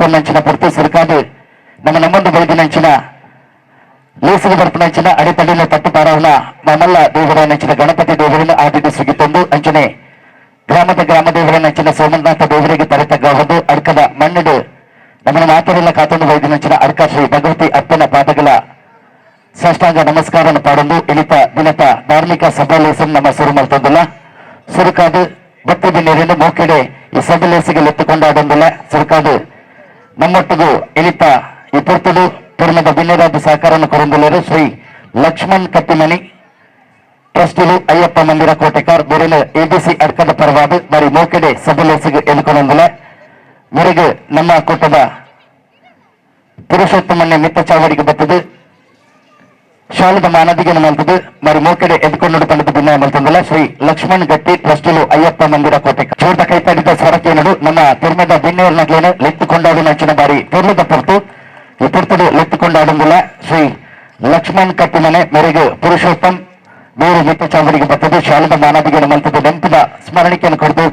ಎದ್ಕೊಂಡಂಚಿನ ಪೊರ್ತು ಸುರುಕಾದ್ ನಮ್ಮ ನಮ್ಮೊಂದು ಬೈದಿನಂಚಿನ ಲೇಸಿಗೆ ಬರ್ಪುನಂಚಿನ ಅಡೆತಡೆನ ತಟ್ಟು ಪಾರವನ ಮಾಮಲ್ಲ ದೇವರನಂಚಿನ ಗಣಪತಿ ದೇವರನ್ನು ಆದಿಡು ಸುಗಿತೊಂದು ಅಂಚನೆ ಗ್ರಾಮದ ಗ್ರಾಮ ದೇವರನಂಚಿನ ಸೋಮನಾಥ ದೇವರಿಗೆ ತರೆತಗ್ಗಬಹುದು ಅಡ್ಕದ ಮಣ್ಣಿಡು ನಮ್ಮನ್ನ ಮಾತರೆಲ್ಲ ಕಾತೊಂದು ಬೈದಿನಂಚಿನ ಅಡ್ಕ ಶ್ರೀ ಭಗವತಿ ಅಪ್ಪನ ಪಾದಗಳ ಸಾಷ್ಟಾಂಗ ನಮಸ್ಕಾರ ಪಾಡೊಂದು ಇಳಿತ ದಿನತ ಧಾರ್ಮಿಕ ಸಭಾ ಲೇಸನ್ ನಮ್ಮ ಸುರು ಮಲ್ತೊಂದುಲ್ಲ. ಸುರುಕಾದು ಭಕ್ತಿ ಬಿನ್ನೇರನ್ನು ಮೋಕೆಡೆ ಈ ಸಭೆ ಲೇಸಿಗೆ ಲೆತ್ತುಕೊಂಡಾಡೊಂದುಲ್ಲ. ಸುರುಕಾದು ನಮ್ಮೊಟ್ಟಿಗೂ ಇಳಿತ ಈ ಪೊರ್ತುಡು ಪೂರ್ಣದ ಬಿನ್ನೇರಾದ ಸಹಕಾರವನ್ನು ಕೊರೊಂದುಲ್ಲೆರ್ ಶ್ರೀ ಲಕ್ಷ್ಮಣ್ ಕಟ್ಟಿಮನಿ ಟ್ರಸ್ಟಿಲು ಅಯ್ಯಪ್ಪ ಮಂದಿರ ಕೋಟೆಕಾರ್ ಬೇರೆನ ಎಬಿಸಿ ಅಡ್ಕದ ಪರವಾದ ಬಾರಿ ಮೋಕೆಡೆ ಸಭೆ ಲೇಸಿಗೆ ಎದುಕೊಂಡೊಂದುಲ್ಲ. ಮೇರೆಗೆ ನಮ್ಮ ಕೂಟದ ಪುರುಷೋತ್ತಮನ್ನೇ ಮಿತ್ತ ಚಾವಡಿಗೆ ಬರ್ತದೆ ಶಾಲದ ಮಾನದಿಗೆ ಮಲ್ತದು మరి ಮೋಕೆಡೆ ಎದ್ಕೊಂಡು ಪಂಡದ ಭಿನ್ನ ಮಲ್ತಂದಲ್ಲ. ಶ್ರೀ ಲಕ್ಷ್ಮಣ್ ಗಟ್ಟಿ ಟ್ರಸ್ಟಿಲು ಅಯ್ಯಪ್ಪ ಮಂದಿರ ಕೋಟೆ ಚೋಟ ಕೈತಾಡಿದ ಸ್ವರಕೇನಡು ನಮ್ಮ ತಿರ್ಮದ ಬಿನ್ನೇರ್ನಗ್ಲೇನು ಲೆತ್ತು ಕೊಂಡಾಡಿನ ಅಂಚಿನ ಬಾರಿ ಪೊರ್ಲದ ಪೊರ್ತು. ಈ ಪೊರ್ತುಡು ಲೆತ್ತು ಕೊಂಡಾಡೊಂದುಲ್ಲ ಶ್ರೀ ಲಕ್ಷ್ಮಣ್ ಕಟ್ಟಿಮನೆ ಮೇರೆಗೆ ಪುರುಷೋತ್ತಮ್ ಬೇರೆ ಮಿತ್ತ ಚಾವಡಿಗೆ ಬರ್ತದೆ ಶಾಲದ ಮಾನದಿಗೆ ಮಲ್ತದ ನೆಂಪಿನ ಸ್ಮರಣಿಕೆಯನ್ನು ಕೊಡದು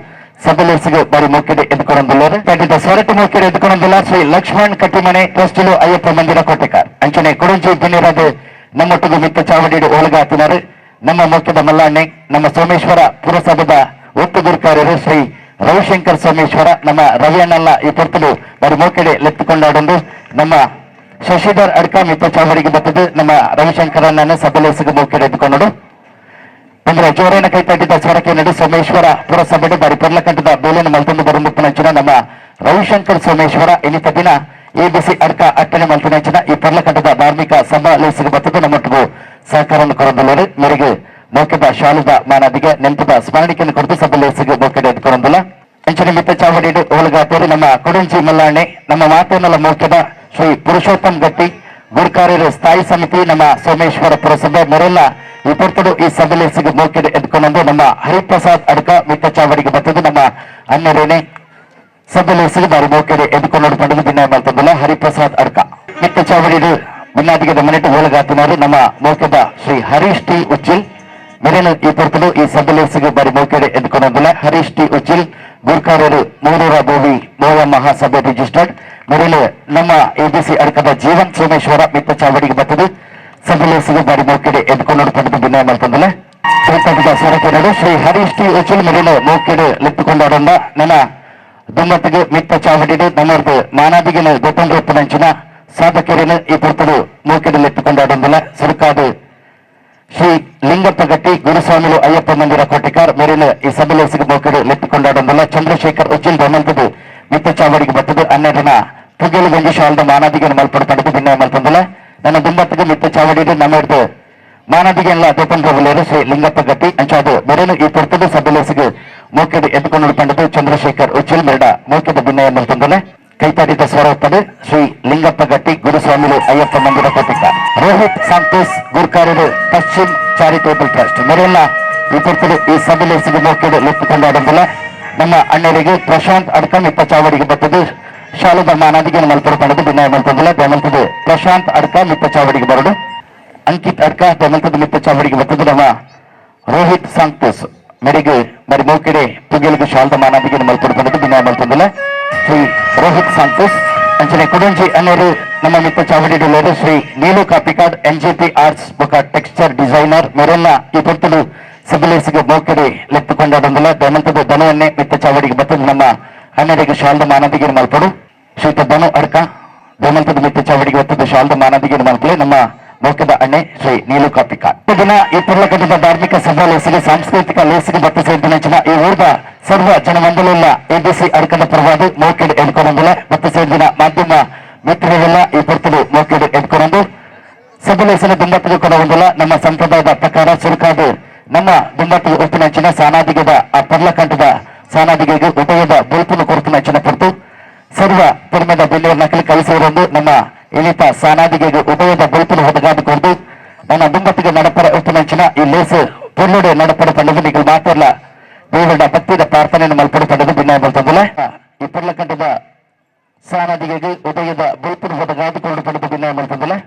ಸಭೆಲೇಸಿಗೆ ಬಾರಿ ಮೋಕೆಡೆ ಎದ್ಕೊಂಡೊಂದುಲ್ಲೆರ್. ಕಟ್ಟಿದ ಸ್ವರಟು ಮೋಕೆಡೆ ಎದ್ಕೊಂಡೊಂದುಲ್ಲ ಶ್ರೀ ಲಕ್ಷ್ಮಣ್ ಕಟ್ಟಿಮನೆ ಟ್ರಸ್ಟಿಲು ಅಯ್ಯಪ್ಪ ಮಂದಿರ ಕೋಟೆಕಾರ್. ಅಂಚನೆ ಕೊಡಂಜಿ ಬಿನ್ನೇರಾದ ನಮ್ಮೊಟ್ಟಿಗೆ ಮಿತ್ತ ಚಾವಡಿಡು ಒಳಗಾತಿನಾರು ನಮ್ಮ ಮುಖ್ಯದ ಮಲ್ಲಾಣ್ಣೆ ನಮ್ಮ ಸೋಮೇಶ್ವರ ಪುರಸಭೆದ ಒತ್ತು ಗುರುಕಾರ್ಯರು ಶ್ರೀ ರವಿಶಂಕರ್ ಸೋಮೇಶ್ವರ ನಮ್ಮ ರವಿಯಣ್ಣಲ್ಲ ಈ ಪೊರ್ತುಡು ಬಾರಿ ಮೋಕೆಡೆ ಲೆತ್ತುಕೊಂಡಾಡೊಂದು ನಮ್ಮ ಶಶಿಧರ್ ಅಡ್ಕ ಮಿತ್ತ ಚಾವಡಿಗೆ ಬರ್ತದೆ ನಮ್ಮ ರವಿಶಂಕರ್ ಅಣ್ಣನ ಸಭೆಲೇಸಿಗೆ ಮೋಕೆಡೆ ಎದ್ದುಕೊಂಡು ಅಂದ್ರೆ ಜೋರೇನ ಕೈ ತಟ್ಟಿದ ಸ್ವರಕ್ಕೆ ನಡು ಸೋಮೇಶ್ವರ ಪುರಸಭೆ ಬಾರಿ ಪೊರ್ಲಕಂಠದ ಬೇಲೆನ ಮಲ್ತೊಂದು ಬರುಂದುಪ್ಪನಂಚಿನ ನಮ್ಮ ರವಿಶಂಕರ್ ಸೋಮೇಶ್ವರ ಇನ್ನಿತ ದಿನ ಎಬಿಸಿ ಅಡ್ಕ ಅಟ್ಟಣೆ ಮಲ್ತನಂಚಿನ ಈ ಪೊರ್ಲಕಂಠದ ಧಾರ್ಮಿಕ ಸಭಾ ಲೇಸಿಗೆ ಬರ್ತದೆ ನಮ್ಮೊಟ್ಟಿಗೂ ಸಹಕಾರವನ್ನು ಕೊರೊಂದುಲ್ಲೆರ್. ಮೇರೆಗೆ ಮೋಕೆದ ಶಾಲುದ ಮಾನದಿಗೆ ನೆನಪದ ಸ್ಮರಣಿಕೆಯನ್ನು ಕೊಡ್ತು ಸಭೆ ಲೇಸಿಗೆ ಮೋಕೆಡೆ ಎದ್ಕೊಂಡೊಂದುಲ್ಲ. ಅಂಚನೆ ಮಿತ್ತ ಚಾವಡಿಡು ಒಳಗಾತೇರಿ ನಮ್ಮ ಕೊಡಂಜಿ ಮಲ್ಲಾಣೆ ನಮ್ಮ ಮಾತೇನಲ್ಲ ಮೋಕೆದ ಶ್ರೀ ಪುರುಷೋತ್ತಮ್ ಗಟ್ಟಿ ಗುರುಕಾರ್ಯರು ಸ್ಥಾಯಿ ಸಮಿತಿ ನಮ್ಮ ಸೋಮೇಶ್ವರ ಪುರಸಭೆ ಮೆರೆಲ್ಲ ಈ ಪೊರ್ತುಡು ಈ ಸಭೆಲೇಸಿಗೆ ಮೋಕೆಡೆ ಎದ್ಕೊಂಡು ನಮ್ಮ ಹರಿಪ್ರಸಾದ್ ಅಡ್ಕ ಮಿತ್ತ ಚಾವಡಿಗೆ ಬರ್ತದೆ ನಮ್ಮ ಅನ್ನರೇನೆ ಸಭೆಲೇಸಿಗೆ ಬಾರಿ ಮೋಕೆಡೆ ಎದ್ಕೊಂಡು ಪಂಡದು ಭಿನ್ನ ಮಲ್ತೊಂದುಲ್ಲ. ಹರಿಪ್ರಸಾದ್ ಅಡ್ಕ ಮಿತ್ತ ಚಾವಡಿಡು ಮುನ್ನಾದಿಗೆ ಮನೆಟು ಓಲಗಾತಿನಾರು ನಮ್ಮ ಮೋಕೆದ ಶ್ರೀ ಹರೀಶ್ ಟಿ ಉಚ್ಚಿಲ್ ಮೆರೆನ ಈ ಪೊರ್ತುಡು ಈ ಸಭೆಲೇಸಿಗೆ ಬಾರಿ ಮೋಕೆಡೆ ಎದ್ಕೊಂಡೊಂದುಲ್ಲ. ಹರೀಶ್ ಟಿ ಉಚ್ಚಿಲ್ ಗುರ್ಕಾರ್ಯರು ಮೂರೂರ ಬೋವಿ ಮೋಯ ಮಹಾಸಭೆ ರಿಜಿಸ್ಟರ್ಡ್ ಮೆರೆಲು ನಮ್ಮ ಎಬಿಸಿ ಅಡ್ಕದ ಜೀವನ್ ಸೋಮೇಶ್ವರ ಮಿತ್ತ ಚಾವಡಿಗೆ ಬರ್ತದೆ ಸಭೆಲೇಸಿಗೆ ಬಾರಿ ಮೋಕೆಡೆ ಎದ್ಕೊಂಡು ಪಡೆದು ಭಿನ್ನ ಮಲ್ತೊಂದುಲ್ಲ. ಕೈತಟ್ಟಿದ ಸ್ವರಕ್ಕೆ ಶ್ರೀ ಹರೀಶ್ ಟಿ ಉಚ್ಚಿಲ್ ಮೆರೆಲು ಮೋಕೆಡೆ ಲೆತ್ತುಕೊಂಡಾಡೊಂದ ನನ್ನ ದುಮ್ಮತ್ತಿಗೆ ಮಿತ್ತ ಚಾವಡಿಡು ನಮ್ಮರ್ದು ಮಾನಾದಿಗೆನ ಗೊತ್ತೊಂದು ಸಾಧಕರೇನು ಈ ಪೊರ್ತುಡು ಮೋಕೆಡೆ ಲೆತ್ತುಕೊಂಡಾಡೊಂದುಲ್ಲ. ಸುರುಕಾದು ಶ್ರೀ ಲಿಂಗಪ್ಪ ಗಟ್ಟಿ ಗುರುಸ್ವಾಮಿಲು ಅಯ್ಯಪ್ಪ ಮಂದಿರ ಕೋಟೆಕಾರ್ ಮೇರಿನ ಈ ಸಭೆಲೇಸಿಗೆ ಮೋಕೆಡು ಲೆತ್ತುಕೊಂಡಾಡೊಂದುಲ್ಲ. ಚಂದ್ರಶೇಖರ್ ಉಜ್ಜಲ್ ದಮಂತದು ಮಿತ್ತ ಚಾವಡಿಗೆ ಬರ್ತದೆ ಅನ್ನೆರನ ಪುಗೆಲು ಗಂಜಿ ಶಾಲದ ಮಾನಾದಿಗೆನ ಮಲ್ಪಡು ಪಡೆದು ಭಿನ್ನ ಮಲ್ತೊಂದುಲ್ಲ. ನನ್ನ ದುಂಬತ್ತಿಗೆ ಮಿತ್ತ ಚಾವಡಿಡು ನಮ್ಮ ಹಿಡ್ದು ಮಾನಾದಿಗೆಲ್ಲ ದೊಪ್ಪಂದ್ರಬುಲೇರು ಶ್ರೀ ಲಿಂಗಪ್ಪ ಗಟ್ಟಿ ಅಂಚಾದು ಮೆರೇನು ಈ ಪೊರ್ತುಡು ಸಭೆಲೇಸಿಗೆ ಮೋಕೆಡು ಎದ್ದುಕೊಂಡು ಪಂಡದು ಚಂದ್ರಶೇಖರ್ ಉಚ್ಚಿಲ್ ಮೆರಡ ಮೋಕೆದ ಭಿನ್ನಯ ಮಲ್ತೊಂದುಲ್ಲ. ಕೈತಾಡಿದ ಸ್ವರೂಪದ ಶ್ರೀ ಲಿಂಗಪ್ಪ ಗಟ್ಟಿ ಗುರುಸ್ವಾಮಿಲು ಅಯ್ಯಪ್ಪ ಮಂದಿರ ಕೋಟೆಕಾರ್. ರೋಹಿತ್ ಸಂತೋಷ್ ಗುರ್ಕಾರ್ಯರು ಪಶ್ಚಿಮ್ ಚಾರಿಟೇಬಲ್ ಟ್ರಸ್ಟ್ ಮೆರೆಲ್ಲ ಈ ಪೊರ್ತುಡು ಈ ಸಭೆಲೇಸಿಗೆ ಮೋಕೆಡು ಲೆತ್ತುಕೊಂಡಾಡೊಂದುಲ್ಲ. ನಮ್ಮ ಅಣ್ಣರಿಗೆ ಪ್ರಶಾಂತ್ ಅಡ್ಕಂ ಇಪ್ಪ ಚಾವಡಿಗೆ ಬರ್ತದೆ ಶಾಲದ ಮಾನಾದಿಗೆ ಮಲ್ಪಡು ಪಡೆದು ಭಿನ್ನಯ ಮಲ್ತೊಂದುಲ್ಲ. ದಮಲ್ತದೆ ಪ್ರಶಾಂತ್ ಅಡ್ಕ ಮಿತ್ತ ಚಾವಡಿಗೆ ಬರಡು. ಅಂಕಿತ್ ಅಡ್ಕ ದಮಲ್ತದ ಮಿತ್ತ ಚಾವಡಿಗೆ ಬರ್ತದೆ ನಮ್ಮ ರೋಹಿತ್ ಸಂತೋಷ್ ಮೆರಿಗೆ ಮರಿ ಮೋಕೆಡೆ ಪುಗೆಲಿಗೆ ಶಾಲದ ಮಾನಾದಿಗೆ ಮಲ್ಪಡು ಪಡೆದು ಭಿನ್ನಯ ಮಲ್ತೊಂದುಲ್ಲ ಶ್ರೀ ರೋಹಿತ್ ಸಂತೋಷ್. ಅಂಚನೆ ಕೊಡಂಜಿ ಅನ್ನೇರು ನಮ್ಮ ಮಿತ್ತ ಚಾವಡಿಡುಲ್ಲೆರ್ ಶ್ರೀ ನೀಲು ಕಾಪಿಕಾಡ್ ಎನ್ಜೆಪಿ ಆರ್ಟ್ಸ್ ಬೊಕ ಟೆಕ್ಸ್ಚರ್ ಡಿಸೈನರ್ ಮೆರೆಲ್ಲ ಈ ಪೊರ್ತುಡು ಸಭೆಲೇಸಿಗೆ ಮೋಕೆಡೆ ಲೆತ್ತುಕೊಂಡಾಡೊಂದುಲ್ಲ. ದಮಂತದ ಧನವನ್ನೇ ಮಿತ್ತ ಚಾವಡಿಗೆ ಬರ್ತದೆ ನಮ್ಮ ಅಣ್ಣರಿಗೆ ಶಾಲದ ಮಾನದಿಗೆ ಮಲ್ಪಡು. ಶ್ರೀತ ಧನು ಅಡ್ಕ ದಮಂತದ ಮಿತ್ತ ಚಾವಡಿಗೆ ಒತ್ತದ ಶಾಲದ ಮಾನದಿಗೆ ಮಲ್ಪಲೆ ನಮ್ಮ ಮೋಕದ ಅಣ್ಣೆ ಶ್ರೀ ನೀಲು ಕಾಪಿಕಾಡ್. ಈ ದಿನ ಈ ಪುರ್ಲಕಟ್ಟದ ಧಾರ್ಮಿಕ ಸಭಾ ಲೇಸಿಗೆ ಸಾಂಸ್ಕೃತಿಕ ಲೇಸಿಗೆ ಬತ್ತ ಸೇರಿದ ಈ ಊರ್ದ ಸರ್ವ ಜನಮಂಡಲೆಲ್ಲ ಎಬಿಸಿ ಅಡ್ಕದ ಪರವಾದ ಮೋಕೆಡ್ ಎಡ್ಕೊಂಡೊಂದುಲ್ಲ. ಬತ್ತ ಸೇರಿದಿನ ಮಾಧ್ಯಮ ಮಿತ್ರರೆಲ್ಲ ಈ ಪೊರ್ತುಡು ಮೋಕೆಡ್ ಎಡ್ಕೊಂಡು ಸಭೆಲೇಸನ ದುಂಬತ್ತಿಗೆ ಕೊಡೊಂದುಲ್ಲ. ನಮ್ಮ ಸಂಪ್ರದಾಯದ ಪ್ರಕಾರ ಸುರುಕಾದು ನಮ್ಮ ದುಂಬತ್ತಿಗೆ ಉಪ್ಪಿನಂಚಿನ ಸಾನಾದಿಗೆದ ಆ ಪರ್ಲಕಂಠದ ಸಾನಾದಿಗೆಗೆ ಉಪಯೋಗ ಬೊಲ್ಪುನು ಕೊರಪಿನಂಚಿನ ಪೊರ್ತು ಸರ್ವ ಪೆರ್ಮೆದ ಬೆಳ್ಳೂರು ನಕಲಿ ಕಲಿಸಿರೊಂದು ನಮ್ಮ ಇಳಿತ ಸಾನಾದಿಗೆಗೆ ಉಪಯೋಗ ಬೊಲ್ಪುನು ಹೊದಗಾದು ಕೊರ್ದು ನನ್ನ ದುಂಬತ್ತಿಗೆ ನಡಪರ ಉಪ್ಪಿನಂಚಿನ ಈ ಲೇಸು ಪೊರ್ಲುಡೆ ನಡಪರ ಪಂಡದು ನಿಗಲ್ ಮಾತಿರ್ಲ ದೇವರ ಭಕ್ತಿದ ಪ್ರಾರ್ಥನೆಯನ್ನು ಮಲ್ಪಡು ಪಂಡದು ಭಿನ್ನ ಮಲ್ತೊಂದುಲ್ಲ. ಈ ಪರ್ಲಕಂಠದ ಸಾನಾದಿಗೆಗೆ ಉದಯದ ಬೊಲ್ಪುನು ಹೊದಗಾದು ಕೊಂಡು ಪಂಡದು ಭಿನ್ನ ಮಲ್ತೊಂದುಲ್ಲ.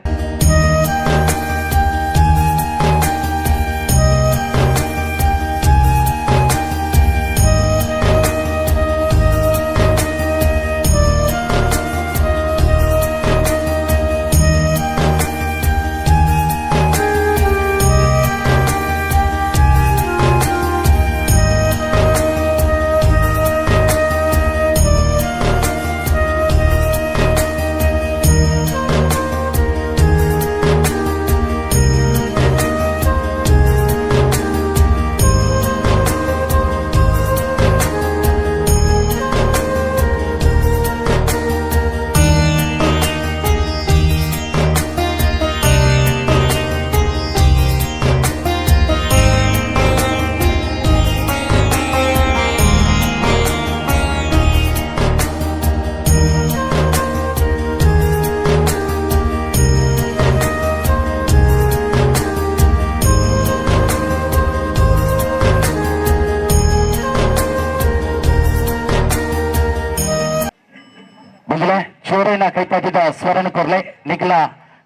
ಜೋರಿನ ಕೈತಾಟಿದ ಸ್ವರಣ ಕೊರ್ಲೆ ನಿಖಲ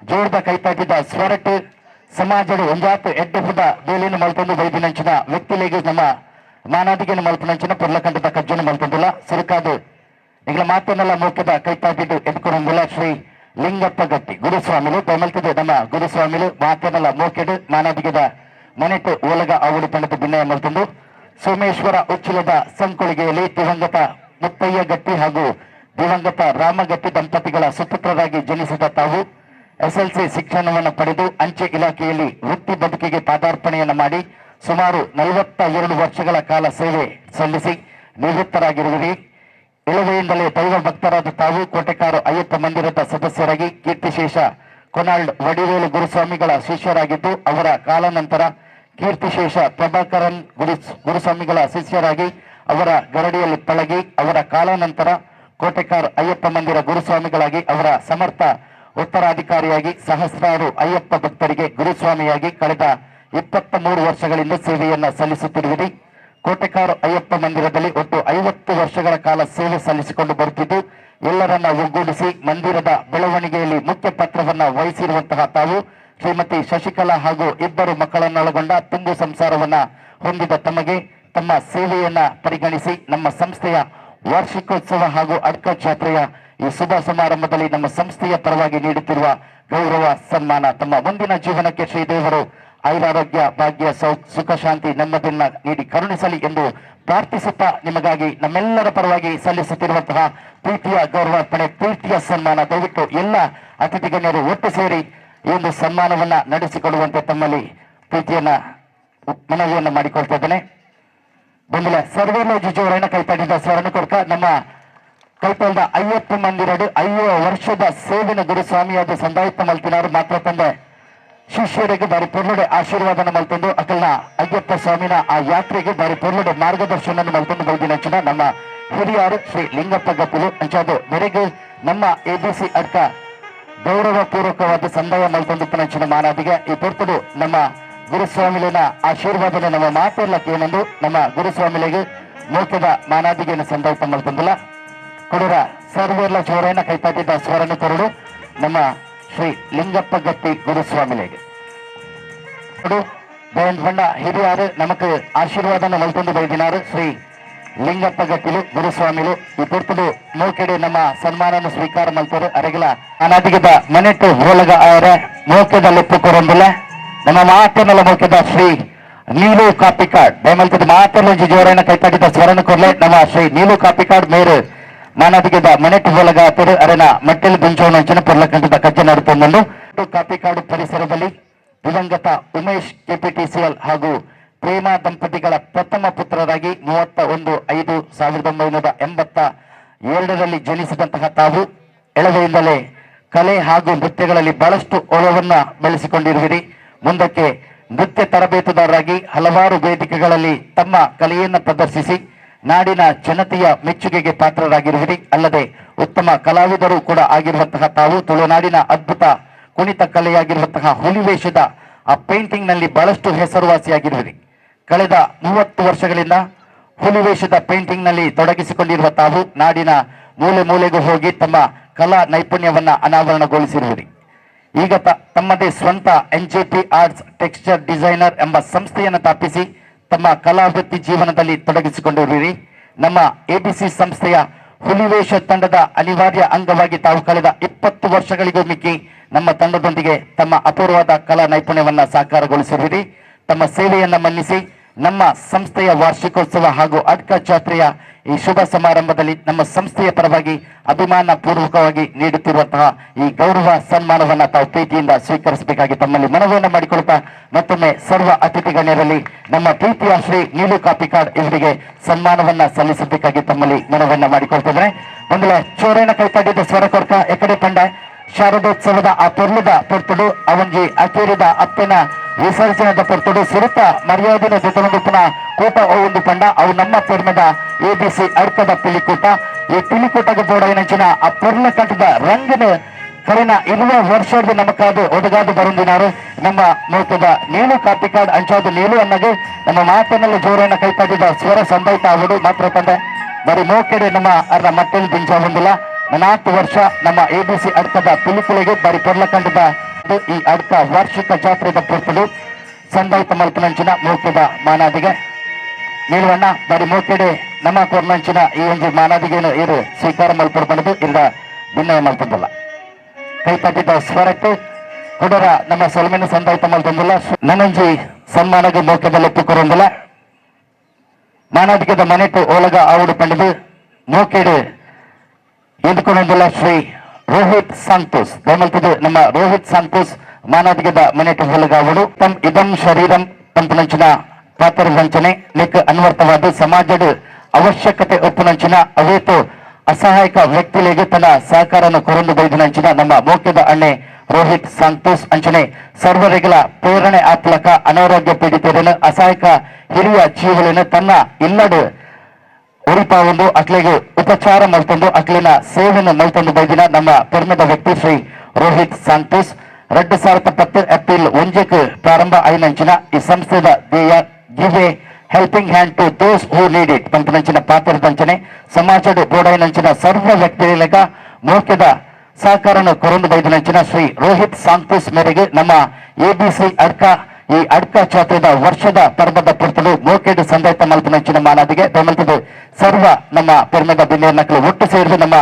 ಜೋರ್ದ ಕೈತಾಟಿದ ಸ್ವರಟ್ ಸಮಾಜದ ಒಂಜಾತ್ ಎಡ್ಡೆ ಪುದ ಬೇಲಿನ ಮಲ್ತೊಂದು ಬೈದಿನಂಚಿನ ವ್ಯಕ್ತಿಲೆಗ್ ನಮ್ಮ ಮಾನಾದಿಗೆನ ಮಲ್ಪನಂಚಿನ ಪೊರ್ಲಕಂಠದ ಕಜ್ಜನ ಮಲ್ತೊಂದುಲ್ಲ ಸುರುಕಾದು ನಿಗಲ ಮಾತನ್ನೆಲ್ಲ ಮೋಕ್ಯದ ಕೈತಾಟಿದ್ದು ಎದ್ಕೊಂಡುಲ್ಲ ಶ್ರೀ ಲಿಂಗಪ್ಪ ಗಟ್ಟಿ ಗುರುಸ್ವಾಮಿಲು ದಯಮಲ್ತದೆ ನಮ್ಮ ಗುರುಸ್ವಾಮಿಲು ಮಾತನ್ನೆಲ್ಲ ಮೋಕೆಡು ಮಾನಾದಿಗೆದ ಮನೆಟ್ಟು ಓಲಗ ಆವಡಿ ಪಂಡದ ಭಿನ್ನಯ ಮಲ್ತೊಂದು ಸೋಮೇಶ್ವರ ಉಚ್ಚಿಲದ ಸಂಕೊಳಿಗೆಯಲ್ಲಿ ದಿವಂಗತ ಮುತ್ತಯ್ಯ ಗಟ್ಟಿ ಹಾಗೂ ದಿವಂಗತ ರಾಮಗಟ್ಟಿ ದಂಪತಿಗಳ ಸುಪುತ್ರರಾಗಿ ಜನಿಸಿದ ತಾವು ಎಸ್ಎಲ್ಸಿ ಶಿಕ್ಷಣವನ್ನು ಪಡೆದು ಅಂಚೆ ಇಲಾಖೆಯಲ್ಲಿ ವೃತ್ತಿ ಬದುಕಿಗೆ ಪಾದಾರ್ಪಣೆಯನ್ನು ಮಾಡಿ ಸುಮಾರು 42 ವರ್ಷಗಳ ಕಾಲ ಸೇವೆ ಸಲ್ಲಿಸಿ ನಿವೃತ್ತರಾಗಿರುವಿರಿ. ಇಳುವೆಯಿಂದಲೇ ದೈವ ಭಕ್ತರಾದ ತಾವು ಕೋಟೆಕಾರು ಅಯ್ಯಪ್ಪ ಮಂದಿರದ ಸದಸ್ಯರಾಗಿ ಕೀರ್ತಿಶೇಷ ಕೊನಾಲ್ಡ್ ವಡಿವೇಲು ಗುರುಸ್ವಾಮಿಗಳ ಶಿಷ್ಯರಾಗಿದ್ದು ಅವರ ಕಾಲಾನಂತರ ಕೀರ್ತಿಶೇಷ ಪ್ರಭಾಕರನ್ ಗುರುಸ್ವಾಮಿಗಳ ಶಿಷ್ಯರಾಗಿ ಅವರ ಗರಡಿಯಲ್ಲಿ ಪಳಗಿ ಅವರ ಕಾಲಾನಂತರ ಕೋಟೆಕಾರ್ ಅಯ್ಯಪ್ಪ ಮಂದಿರ ಗುರುಸ್ವಾಮಿಗಳಾಗಿ ಅವರ ಸಮರ್ಥ ಉತ್ತರಾಧಿಕಾರಿಯಾಗಿ ಸಹಸ್ರಾರು ಅಯ್ಯಪ್ಪ ಭಕ್ತರಿಗೆ ಗುರುಸ್ವಾಮಿಯಾಗಿ ಕಳೆದ 23 ವರ್ಷಗಳಿಂದ ಸೇವೆಯನ್ನ ಸಲ್ಲಿಸುತ್ತಿರುವಿರಿ. ಕೋಟೆಕಾರು ಅಯ್ಯಪ್ಪ ಮಂದಿರದಲ್ಲಿ ಒಟ್ಟು 50 ವರ್ಷಗಳ ಕಾಲ ಸೇವೆ ಸಲ್ಲಿಸಿಕೊಂಡು ಬರುತ್ತಿದ್ದು ಎಲ್ಲರನ್ನ ಒಗ್ಗೂಡಿಸಿ ಮಂದಿರದ ಬೆಳವಣಿಗೆಯಲ್ಲಿ ಮುಖ್ಯ ಪಾತ್ರವನ್ನ ವಹಿಸಿರುವಂತಹ ತಾವು ಶ್ರೀಮತಿ ಶಶಿಕಲಾ ಹಾಗೂ 2 ಮಕ್ಕಳನ್ನೊಳಗೊಂಡ ತುಂಬು ಸಂಸಾರವನ್ನ ಹೊಂದಿದ ತಮಗೆ ತಮ್ಮ ಸೇವೆಯನ್ನ ಪರಿಗಣಿಸಿ ನಮ್ಮ ಸಂಸ್ಥೆಯ ವಾರ್ಷಿಕೋತ್ಸವ ಹಾಗೂ ಅಡ್ಕ ಜಾತ್ರೆಯ ಈ ಶುಭ ಸಮಾರಂಭದಲ್ಲಿ ನಮ್ಮ ಸಂಸ್ಥೆಯ ಪರವಾಗಿ ನೀಡುತ್ತಿರುವ ಗೌರವ ಸನ್ಮಾನ ತಮ್ಮ ಮುಂದಿನ ಜೀವನಕ್ಕೆ ಶ್ರೀದೇವರು ಐರಾರೋಗ್ಯ ಭಾಗ್ಯ ಸುಖ ಶಾಂತಿ ನೆಮ್ಮದಿಯನ್ನ ನೀಡಿ ಕರುಣಿಸಲಿ ಎಂದು ಪ್ರಾರ್ಥಿಸುತ್ತಾ ನಿಮಗಾಗಿ ನಮ್ಮೆಲ್ಲರ ಪರವಾಗಿ ಸಲ್ಲಿಸುತ್ತಿರುವಂತಹ ಪ್ರೀತಿಯ ಗೌರವಾರ್ಪಣೆ, ಪ್ರೀತಿಯ ಸನ್ಮಾನ. ದಯವಿಟ್ಟು ಎಲ್ಲ ಅತಿಥಿ ಗಣ್ಯರು ಒಟ್ಟು ಸೇರಿ ಈ ಒಂದು ಸನ್ಮಾನವನ್ನ ನಡೆಸಿಕೊಡುವಂತೆ ತಮ್ಮಲ್ಲಿ ಪ್ರೀತಿಯನ್ನ ಮನವಿಯನ್ನ ಮಾಡಿಕೊಳ್ತಾ ಇದ್ದೇನೆ. ಬಂದಿಲ್ಲ ಸರ್ವೇಲೋ ಜಿಜೋರನ್ನ ಕೈತಾಡಿದ ಸ್ವರ್ಣ ಕೊಡ್ಕ ನಮ್ಮ ಕೈತಲ್ದ 50 ಮಂದಿರಡು 50 ವರ್ಷದ ಸೇವಿನ ಗುರುಸ್ವಾಮಿಯಾದ ಸಂದಾಯುಕ್ತ ಮಲ್ತಿನಾರು ಮಾತ್ರ ತಂದೆ ಶಿಷ್ಯರಿಗೆ ಬಾರಿ ಪೊರ್ಲುಡೆ ಆಶೀರ್ವಾದನ ಮಲ್ತೊಂದು ಅಕಲ್ನ ಅಯ್ಯಪ್ಪ ಸ್ವಾಮಿನ ಆ ಯಾತ್ರೆಗೆ ಬಾರಿ ಪೊರ್ಲುಡೆ ಮಾರ್ಗದರ್ಶನ ಮಲ್ತೊಂದು ಬೈದಿನಂಚಿನ ನಮ್ಮ ಹಿರಿಯಾರು ಶ್ರೀ ಲಿಂಗಪ್ಪ ಗಪ್ಪಿಲು ಅಂಚಾದು ಮೇರೆಗೆ ನಮ್ಮ ಎಬಿಸಿ ಅಡ್ಕ ಗೌರವ ಪೂರ್ವಕವಾದ ಸಂದಾಯ ಮಲ್ತೊಂದು ಪನಂಚಿನ ಮಾನಾದಿಗೆ ಈ ಪೊರ್ತುಡು ನಮ್ಮ ಗುರುಸ್ವಾಮಿಲಿನ ಆಶೀರ್ವಾದನ ನಮ್ಮ ಮಾತೆಲ್ಲ ಏನೆಂದು ನಮ್ಮ ಗುರುಸ್ವಾಮಿಲಿಗೆ ಮೋಕದ ಮಾನಾದಿಗೆಯನ್ನು ಸಂದಾಯ ಮಲ್ತೊಂದಿಲ್ಲ ಕೊಡುರ ಸರ್ವೇರ್ಲ ಜೋರನ್ನ ಕೈಪಾಟಿದ್ದ ಸ್ವರನ್ನು ಕೊರಡು ನಮ್ಮ ಶ್ರೀ ಲಿಂಗಪ್ಪ ಗಟ್ಟಿ ಗುರುಸ್ವಾಮಿಲಿಗೆ ಬಣ್ಣ ಹಿರಿಯಾರು ನಮಕ್ ಆಶೀರ್ವಾದನ ಮಲ್ತೊಂದು ಬೈದಿನಾರು ಶ್ರೀ ಲಿಂಗಪ್ಪ ಗಟ್ಟಿಲು ಗುರುಸ್ವಾಮಿಲು ಈ ಪೊರ್ತುಡು ಮೋಕೆಡೆ ನಮ್ಮ ಸನ್ಮಾನನ ಸ್ವೀಕಾರ ಮಲ್ತರು ಅರೆಗಲ ಅನಾದಿಗದ ಮನೆಟ್ಟು ಹೋಲಗ ಅವರ ಮೋಕೆದ ಲೆಪ್ಪು ಕೊರೊಂದಿಲ್ಲ ನಮ್ಮ ಮಾತನ್ನೆಲ್ಲ ಮೋಕೆದ ಶ್ರೀ ನೀಲು ಕಾಪಿಕಾಡ್ ದಯಮಲ್ತದ ಮಾತನ್ನ ಜೋರನ್ನ ಕೈತಾಡಿದ ಸ್ವರಣ ಕೊರ್ಲೆ ನಮ್ಮ ಶ್ರೀ ನೀಲು ಕಾಪಿಕಾಡ್ ಮೇರು ಮಾನಾದಿಗದ ಮನೆಟ್ಟು ಹೋಲಗ ಆತರು ಅರೆನ ಮಟ್ಟೆಲ್ ಗುಂಜೋನಂಚಿನ ಪೊರ್ಲಕಂಠದ ಕಜ್ಜೆ ನಡುತ್ತೊಂದು ಕಾಪಿಕಾಡು ಪರಿಸರದಲ್ಲಿ ದಿವಂಗತ ಉಮೇಶ್ ಕೆಪಿಟಿಸಿಎಲ್ ಹಾಗೂ ಪ್ರೇಮ ದಂಪತಿಗಳ ಪ್ರಥಮ ಪುತ್ರರಾಗಿ 31/5/1982ರಲ್ಲಿ ಜನಿಸಿದಂತಹ ತಾವು ಎಳವೆಯಿಂದಲೇ ಕಲೆ ಹಾಗೂ ನೃತ್ಯಗಳಲ್ಲಿ ಬಹಳಷ್ಟು ಒಲವನ್ನ ಬೆಳೆಸಿಕೊಂಡಿರುವಿರಿ. ಮುಂದಕ್ಕೆ ನೃತ್ಯ ತರಬೇತುದಾರರಾಗಿ ಹಲವಾರು ವೇದಿಕೆಗಳಲ್ಲಿ ತಮ್ಮ ಕಲೆಯನ್ನು ಪ್ರದರ್ಶಿಸಿ ನಾಡಿನ ಜನತೆಯ ಮೆಚ್ಚುಗೆಗೆ ಪಾತ್ರರಾಗಿರುವಿರಿ. ಅಲ್ಲದೆ ಉತ್ತಮ ಕಲಾವಿದರು ಕೂಡ ಆಗಿರುವಂತಹ ತಾವು ತುಳುನಾಡಿನ ಅದ್ಭುತ ಕುಣಿತ ಕಲೆಯಾಗಿರುವಂತಹ ಹುಲಿವೇಷದ ಆ ಪೇಂಟಿಂಗ್ ನಲ್ಲಿ ಬಹಳಷ್ಟು ಹೆಸರುವಾಸಿಯಾಗಿರುವಿರಿ. ಕಳೆದ 30 ವರ್ಷಗಳಿಂದ ಹುಲಿವೇಷದ ಪೇಂಟಿಂಗ್ ನಲ್ಲಿ ತೊಡಗಿಸಿಕೊಂಡಿರುವ ತಾವು ನಾಡಿನ ಮೂಲೆ ಮೂಲೆಗೂ ಹೋಗಿ ತಮ್ಮ ಕಲಾ ನೈಪುಣ್ಯವನ್ನ ಅನಾವರಣಗೊಳಿಸಿರುವಿರಿ. ಈಗ ತಮ್ಮದೇ ಸ್ವಂತ NJP arts texture designer ಎಂಬ ಸಂಸ್ಥೆಯನ್ನು ಸ್ಥಾಪಿಸಿ ತಮ್ಮ ಕಲಾ ವೃತ್ತಿ ಜೀವನದಲ್ಲಿ ತೊಡಗಿಸಿಕೊಂಡಿರುವಿರಿ. ನಮ್ಮ ಎಬಿಸಿ ಸಂಸ್ಥೆಯ ಹುಲಿವೇಷ ತಂಡದ ಅನಿವಾರ್ಯ ಅಂಗವಾಗಿ ತಾವು ಕಳೆದ 20 ವರ್ಷಗಳಿಗೂ ಮಿಕ್ಕಿ ನಮ್ಮ ತಂಡದೊಂದಿಗೆ ತಮ್ಮ ಅಪೂರ್ವವಾದ ಕಲಾ ನೈಪುಣ್ಯವನ್ನ ಸಾಕಾರಗೊಳಿಸಿರುವಿರಿ. ತಮ್ಮ ಸೇವೆಯನ್ನ ಮನ್ನಿಸಿ ನಮ್ಮ ಸಂಸ್ಥೆಯ ವಾರ್ಷಿಕೋತ್ಸವ ಹಾಗೂ ಅಡ್ಕ ಜಾತ್ರೆಯ ಈ ಶುಭ ಸಮಾರಂಭದಲ್ಲಿ ನಮ್ಮ ಸಂಸ್ಥೆಯ ಪರವಾಗಿ ಅಭಿಮಾನ ಪೂರ್ವಕವಾಗಿ ನೀಡುತ್ತಿರುವಂತಹ ಈ ಗೌರವ ಸನ್ಮಾನವನ್ನ ತಾವು ಪ್ರೀತಿಯಿಂದ ಸ್ವೀಕರಿಸಬೇಕಾಗಿ ತಮ್ಮಲ್ಲಿ ಮನವಿಯನ್ನು ಮಾಡಿಕೊಳ್ಳುತ್ತಾ ಮತ್ತೊಮ್ಮೆ ಸರ್ವ ಅತಿಥಿ ಗಣ್ಯರಲ್ಲಿ ನಮ್ಮ ಪ್ರೀತಿಯ ಶ್ರೀ ನೀಲು ಕಾಪಿಕಾಡ್ ಇವರಿಗೆ ಸನ್ಮಾನವನ್ನ ಸಲ್ಲಿಸಬೇಕಾಗಿ ತಮ್ಮಲ್ಲಿ ಮನವಿಯನ್ನ ಮಾಡಿಕೊಳ್ತಿದ್ದಾರೆ. ಒಂದಲ ಚೋರೇನ ಕೈತಾಡಿದ ಸ್ವರ ಕೊರ್ಕ ಎಕಡೆ ಪಂಡ ಶಾರದೋತ್ಸವದ ಆ ಪೊರ್ಲುದ ಪೊರ್ತುಡು ಅವಂಜಿ ಅಕೇರಿದ ಅಪ್ಪನ ವಿಸರ್ಜನದ ಪೊರ್ತುಡು ಸುರುತ ಮರ್ಯಾದಿನ ಜೊತೆಲೊಂದು ಕೂಟ ಒಂದು ಪಂಡ ಅವು ನಮ್ಮ ಪೆರ್ಮದ ಎಬಿಸಿ ಅರ್ಕದ ಪಿಲಿಕೂಟ. ಈ ಪಿಲಿಕೂಟದ ಬೋಡೈನಂಚಿನ ಆ ಪೊರ್ಲ ಕಟ್ಟದ ರಂಗನ ಕರೆನ 20 ವರ್ಷದ ನಮಕಾದು ಒದಗಾದು ಬರುಂದಿನಾರು ನಮ್ಮ ಮೂಕದ ನೀಲು ಕಾಪಿಕಾಡ್ ಅಂಚಾದು ನೀಲು ಅನ್ನಗೆ ನಮ್ಮ ಮಾತನ್ನೆಲ್ಲ ಜೋರನ್ನ ಕೈಪಾಟಿದ ಸ್ವರ ಸಂದೈತ ಅವರು ಮಾತ್ರ ತಂದೆ ಬರೀ ಮೋಕೆಡೆ ನಮ್ಮ ಅರ್ಧ ಮಟ್ಟೆಲ್ ದಿಂಚ ಹೊಂದಿಲ್ಲ. 4 ವರ್ಷ ನಮ್ಮ ಎಬಿಸಿ ಅಡ್ಕದ ಪಿಲಿಕುಲೆಗೆ ಬಾರಿ ಪೊರ್ಲಕಂಡದ ಈ ಅಡ್ಕ ವಾರ್ಷಿಕ ಜಾತ್ರೆದ ಪೊರ್ತುಡು ಸಂದಾಯಿತ ಮಲ್ಪನಂಚಿನ ಮೋಕೆದ ಮಾನಾದಿಗೆ ನೀಲ್ವಣ್ಣ ಬಾರಿ ಮೋಕೆಡೆ ನಮ್ಮ ಕೊರ್ನಂಚಿನ ಈ ಒಂಜಿ ಮಾನಾದಿಗೆನು ಇರು ಸ್ವೀಕಾರ ಮಲ್ಪಡು ಪಂಡದು ಇರ್ದ ಭಿನ್ನಯ ಮಲ್ಪದಲ್ಲ. ಕೈತಟ್ಟಿದ ಸ್ವರಕ್ಕೆ ಕುಡರ ನಮ್ಮ ಸೊಲ್ಮೆನ ಸಂದಾಯಿತ ಮಲ್ತೊಂದಿಲ್ಲ. ನನಂಜಿ ಸನ್ಮಾನಗ ಮೋಕೆದ ಲೆಪ್ಪು ಕೊರೊಂದಿಲ್ಲ. ಮಾನಾದಿಗೆದ ಮನೆಟು ಓಲಗ ಆವುಡು ಪಂಡದು ಮೋಕೆಡು ಎದ್ಕೊಂಡೊಂದಿಲ್ಲ ಶ್ರೀ ರೋಹಿತ್ ಸಂತೋಷ್. ದಯಮಲ್ತದು ನಮ್ಮ ರೋಹಿತ್ ಸಂತೋಷ್ ಮಾನಾದಿಗೆದ ಮನೆಟು ಓಲಗ ಆವುಡು. ತಮ್ ಇದಂ ಶರೀರಂ ಪಂಪನಂಚಿನ ಪಾತ್ರ ವಂಚನೆ ಲೆಕ್ಕ ಅನ್ವರ್ಥವಾದ ಸಮಾಜದ ಅವಶ್ಯಕತೆ ಒಪ್ಪುನಂಚಿನ ಅವೇತು ಅಸಹಾಯಕ ವ್ಯಕ್ತಿಗಳಿಗೆ ತನ್ನ ಸಹಕಾರನ ಕೊರೊಂದು ಬೈದಿನಂಚಿನ ನಮ್ಮ ಮೋಕ್ಯದ ಅಣ್ಣೆ ರೋಹಿತ್ ಸಂತೋಷ್ ಅಂಚನೆ ಸರ್ವರಿಗಳ ಪ್ರೇರಣೆ ಆತ್ಲಕ ಅನಾರೋಗ್ಯ ಪೀಡಿತರನ್ನು ಅಸಹಾಯಕ ಹಿರಿಯ ಜೀವಗಳನ್ನು ತನ್ನ ಇಲ್ಲಡು ಉರಿಪಾವೊಂದು ಅಕ್ಲೆಗೆ ಉಪಚಾರ ಮಲ್ತೊಂದು ಅಕ್ಲಿನ ಸೇವೆಯನ್ನು ಮಲ್ತೊಂದು ಬೈದಿನ ನಮ್ಮ ಪೆರ್ಮೆದ ವ್ಯಕ್ತಿ ಶ್ರೀ ರೋಹಿತ್ ಸಂತೋಷ್. 2010 ಏಪ್ರಿಲ್ 1ಕ್ಕೆ ಪ್ರಾರಂಭ ಐನಂಚಿನ ಈ ಸಂಸ್ಥೆದ ಧ್ಯೇಯ give a helping hand to those who need it ಪಂಪನಂಚಿನ ಪಾತ್ರದಂಚನೆ ಸಮಾಜದ ಬೋಡೈನಂಚಿನ ಸರ್ವ ವ್ಯಕ್ತಿಗಳಿಗೆ ಮೋಕ್ಯದ ಸಹಕಾರನ ಕೊರೊಂದು ಬೈದಿನಂಚಿನ ಶ್ರೀ ರೋಹಿತ್ ಸಂತೋಷ್ ಮೇರೆಗೆ ನಮ್ಮ ಎಬಿಸಿ ಅಡ್ಕ ಈ ಅಡ್ಕ ಜಾತ್ರೆದ ವರ್ಷದ ಪರ್ವದ ಪೊರ್ತುಡು ಮೋಕೆಡು ಸಂದಾಯ್ತ ಮಲ್ಪನಂಚಿನ ಮಾನಾದಿಗೆ ದಯಮಲ್ತದು ಸರ್ವ ನಮ್ಮ ಪೆರ್ಮೆದ ಬಿನ್ನೇರ್ನಕಲು ಒಟ್ಟು ಸೇರಿದ ನಮ್ಮ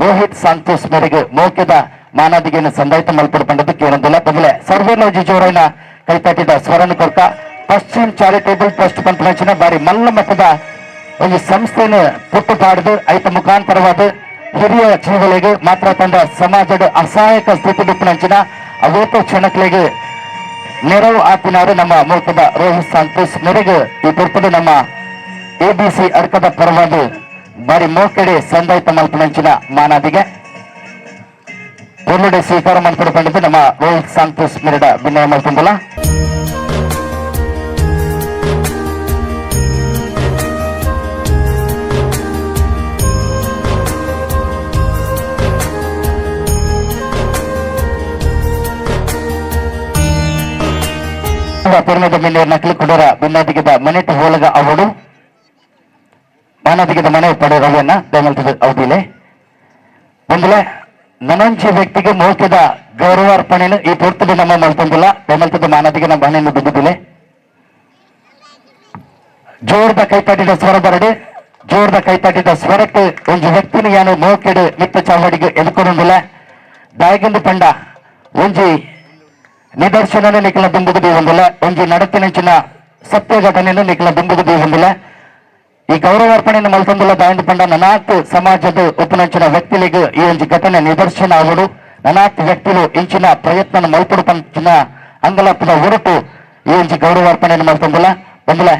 ರೋಹಿತ್ ಸಂತೋಷ್ ಮೇರೆಗೆ ಮೋಕೆದ ಮಾನಾದಿಗೆಯನ್ನು ಸಂದಾಯ್ತ ಮಲ್ಪಡು ಪಂಡದು ಕೇಳೊಂದಿಲ್ಲ. ಬದಲೆ ಸರ್ವನೋಜಿ ಜೋರೈನ ಕೈತಟ್ಟಿದ ಸ್ವರಣ ಕೊರ್ಕ ಪಶ್ಚಿಮ್ ಚಾರಿಟೇಬಲ್ ಟ್ರಸ್ಟ್ ಪಂಪನಂಚಿನ ಬಾರಿ ಮಲ್ಲ ಮಟ್ಟದ ಒಂದು ಸಂಸ್ಥೆಯನ್ನು ಪುಟ್ಟು ಪಾಡ್ದು ಐತ ಮುಖಾಂತರವಾದ ಹಿರಿಯ ಜೀವಗಳಿಗೆ ಮಾತ್ರ ತಂದ ಸಮಾಜದ ಅಸಹಾಯಕ ಸ್ಥಿತಿ ಬಿಪ್ಪನಂಚಿನ ಅವೇತ ಕ್ಷಣಗಳಿಗೆ ನೆರವು ಆಪಿನಾರು ನಮ್ಮ ಮೂಲಕದ ರೋಹಿತ್ ಸಂತೋಷ್ ಮೇರೆಗೆ ಈ ಪೊರ್ತುಡು ನಮ್ಮ ಎಬಿಸಿ ಅಡ್ಕದ ಪರವಾದ ಬಾರಿ ಮೋಕೆಡೆ ಸಂದಾಯ್ತ ಮಲ್ಪನಂಚಿನ ಮಾನಾದಿಗೆ ಪೊರ್ಲುಡೆ ಸ್ವೀಕಾರ ಮಲ್ಪಡು ಪಂಡಿತು ನಮ್ಮ ರೋಹಿತ್ ಸಂತೋಷ್ ಮೆರಡ ಭಿನ್ನಯ ಮಲ್ಪುಂದಲ. ಪೆರ್ಮೆದ ಮೇಲೆ ನಕಲು ಕುಡರ ಬಿನ್ನಾದಿಗೆದ ಮನೆಟ್ ಹೋಲಗ ಅವಡು ಮಾನದಿಗೆದ ಮನೆ ಪಡೆ ರವಿಯನ್ನ ದಯಮಲ್ತದ ಅವಧಿಲೆ ಒಂದಲೆ ನನಂಚಿ ವ್ಯಕ್ತಿಗೆ ಮೌಖಿಕ ಗೌರವಾರ್ಪಣೆಯನ್ನು ಈ ಪೊರ್ತುಡು ನಮ್ಮ ಮಲ್ತೊಂದಿಲ್ಲ. ದಯಮಲ್ತದ ಮಾನದಿಗೆ ನಮ್ಮ ಮನೆಯನ್ನು ಬಿದ್ದಿದ್ದಿಲ್ಲ. ಜೋರ್ದ ಕೈತಟ್ಟಿದ ಸ್ವರ ಬರಡು ಜೋರ್ದ ಕೈತಟ್ಟಿದ ಸ್ವರಕ್ಕೆ ಒಂಜಿ ವ್ಯಕ್ತಿನ ಯಾನು ಮೋಕೆಡು ಮಿತ್ತ ಚಾವಡಿಗೆ ಎದ್ಕೊಂಡೊಂದಿಲ್ಲ. ದಾಯಗಂದು ಪಂಡ ಒಂಜಿ ನಿದರ್ಶನನೇ ನಿಖಲ ದುಂಬುಗು ದೇವಂದಿಲ್ಲ. ಒಂಜಿ ನಡತಿನಂಚಿನ ಸತ್ಯ ಘಟನೆಯನ್ನು ನಿಖಲ ದುಂಬುಗು ದೇವಂದಿಲ್ಲ. ಈ ಗೌರವಾರ್ಪಣೆಯನ್ನು ಮಲ್ತೊಂದುಲ್ಲ ದಾಯಂದು ಪಂಡ ನನಾತ್ ಸಮಾಜದ ಉಪನಂಚಿನ ವ್ಯಕ್ತಿಲಿಗೆ ಈ ಒಂಜಿ ಘಟನೆ ನಿದರ್ಶನ ಆವಡು. ನನಾತ್ ವ್ಯಕ್ತಿಲು ಇಂಚಿನ ಪ್ರಯತ್ನ ಮಲ್ಪಡು ಪಂಚಿನ ಅಂಗಲಾಪದ ಹೊರಟು ಈ ಒಂಜಿ ಗೌರವಾರ್ಪಣೆಯನ್ನು ಮಲ್ತೊಂದುಲ್ಲ. ಬಂದಿಲ್ಲ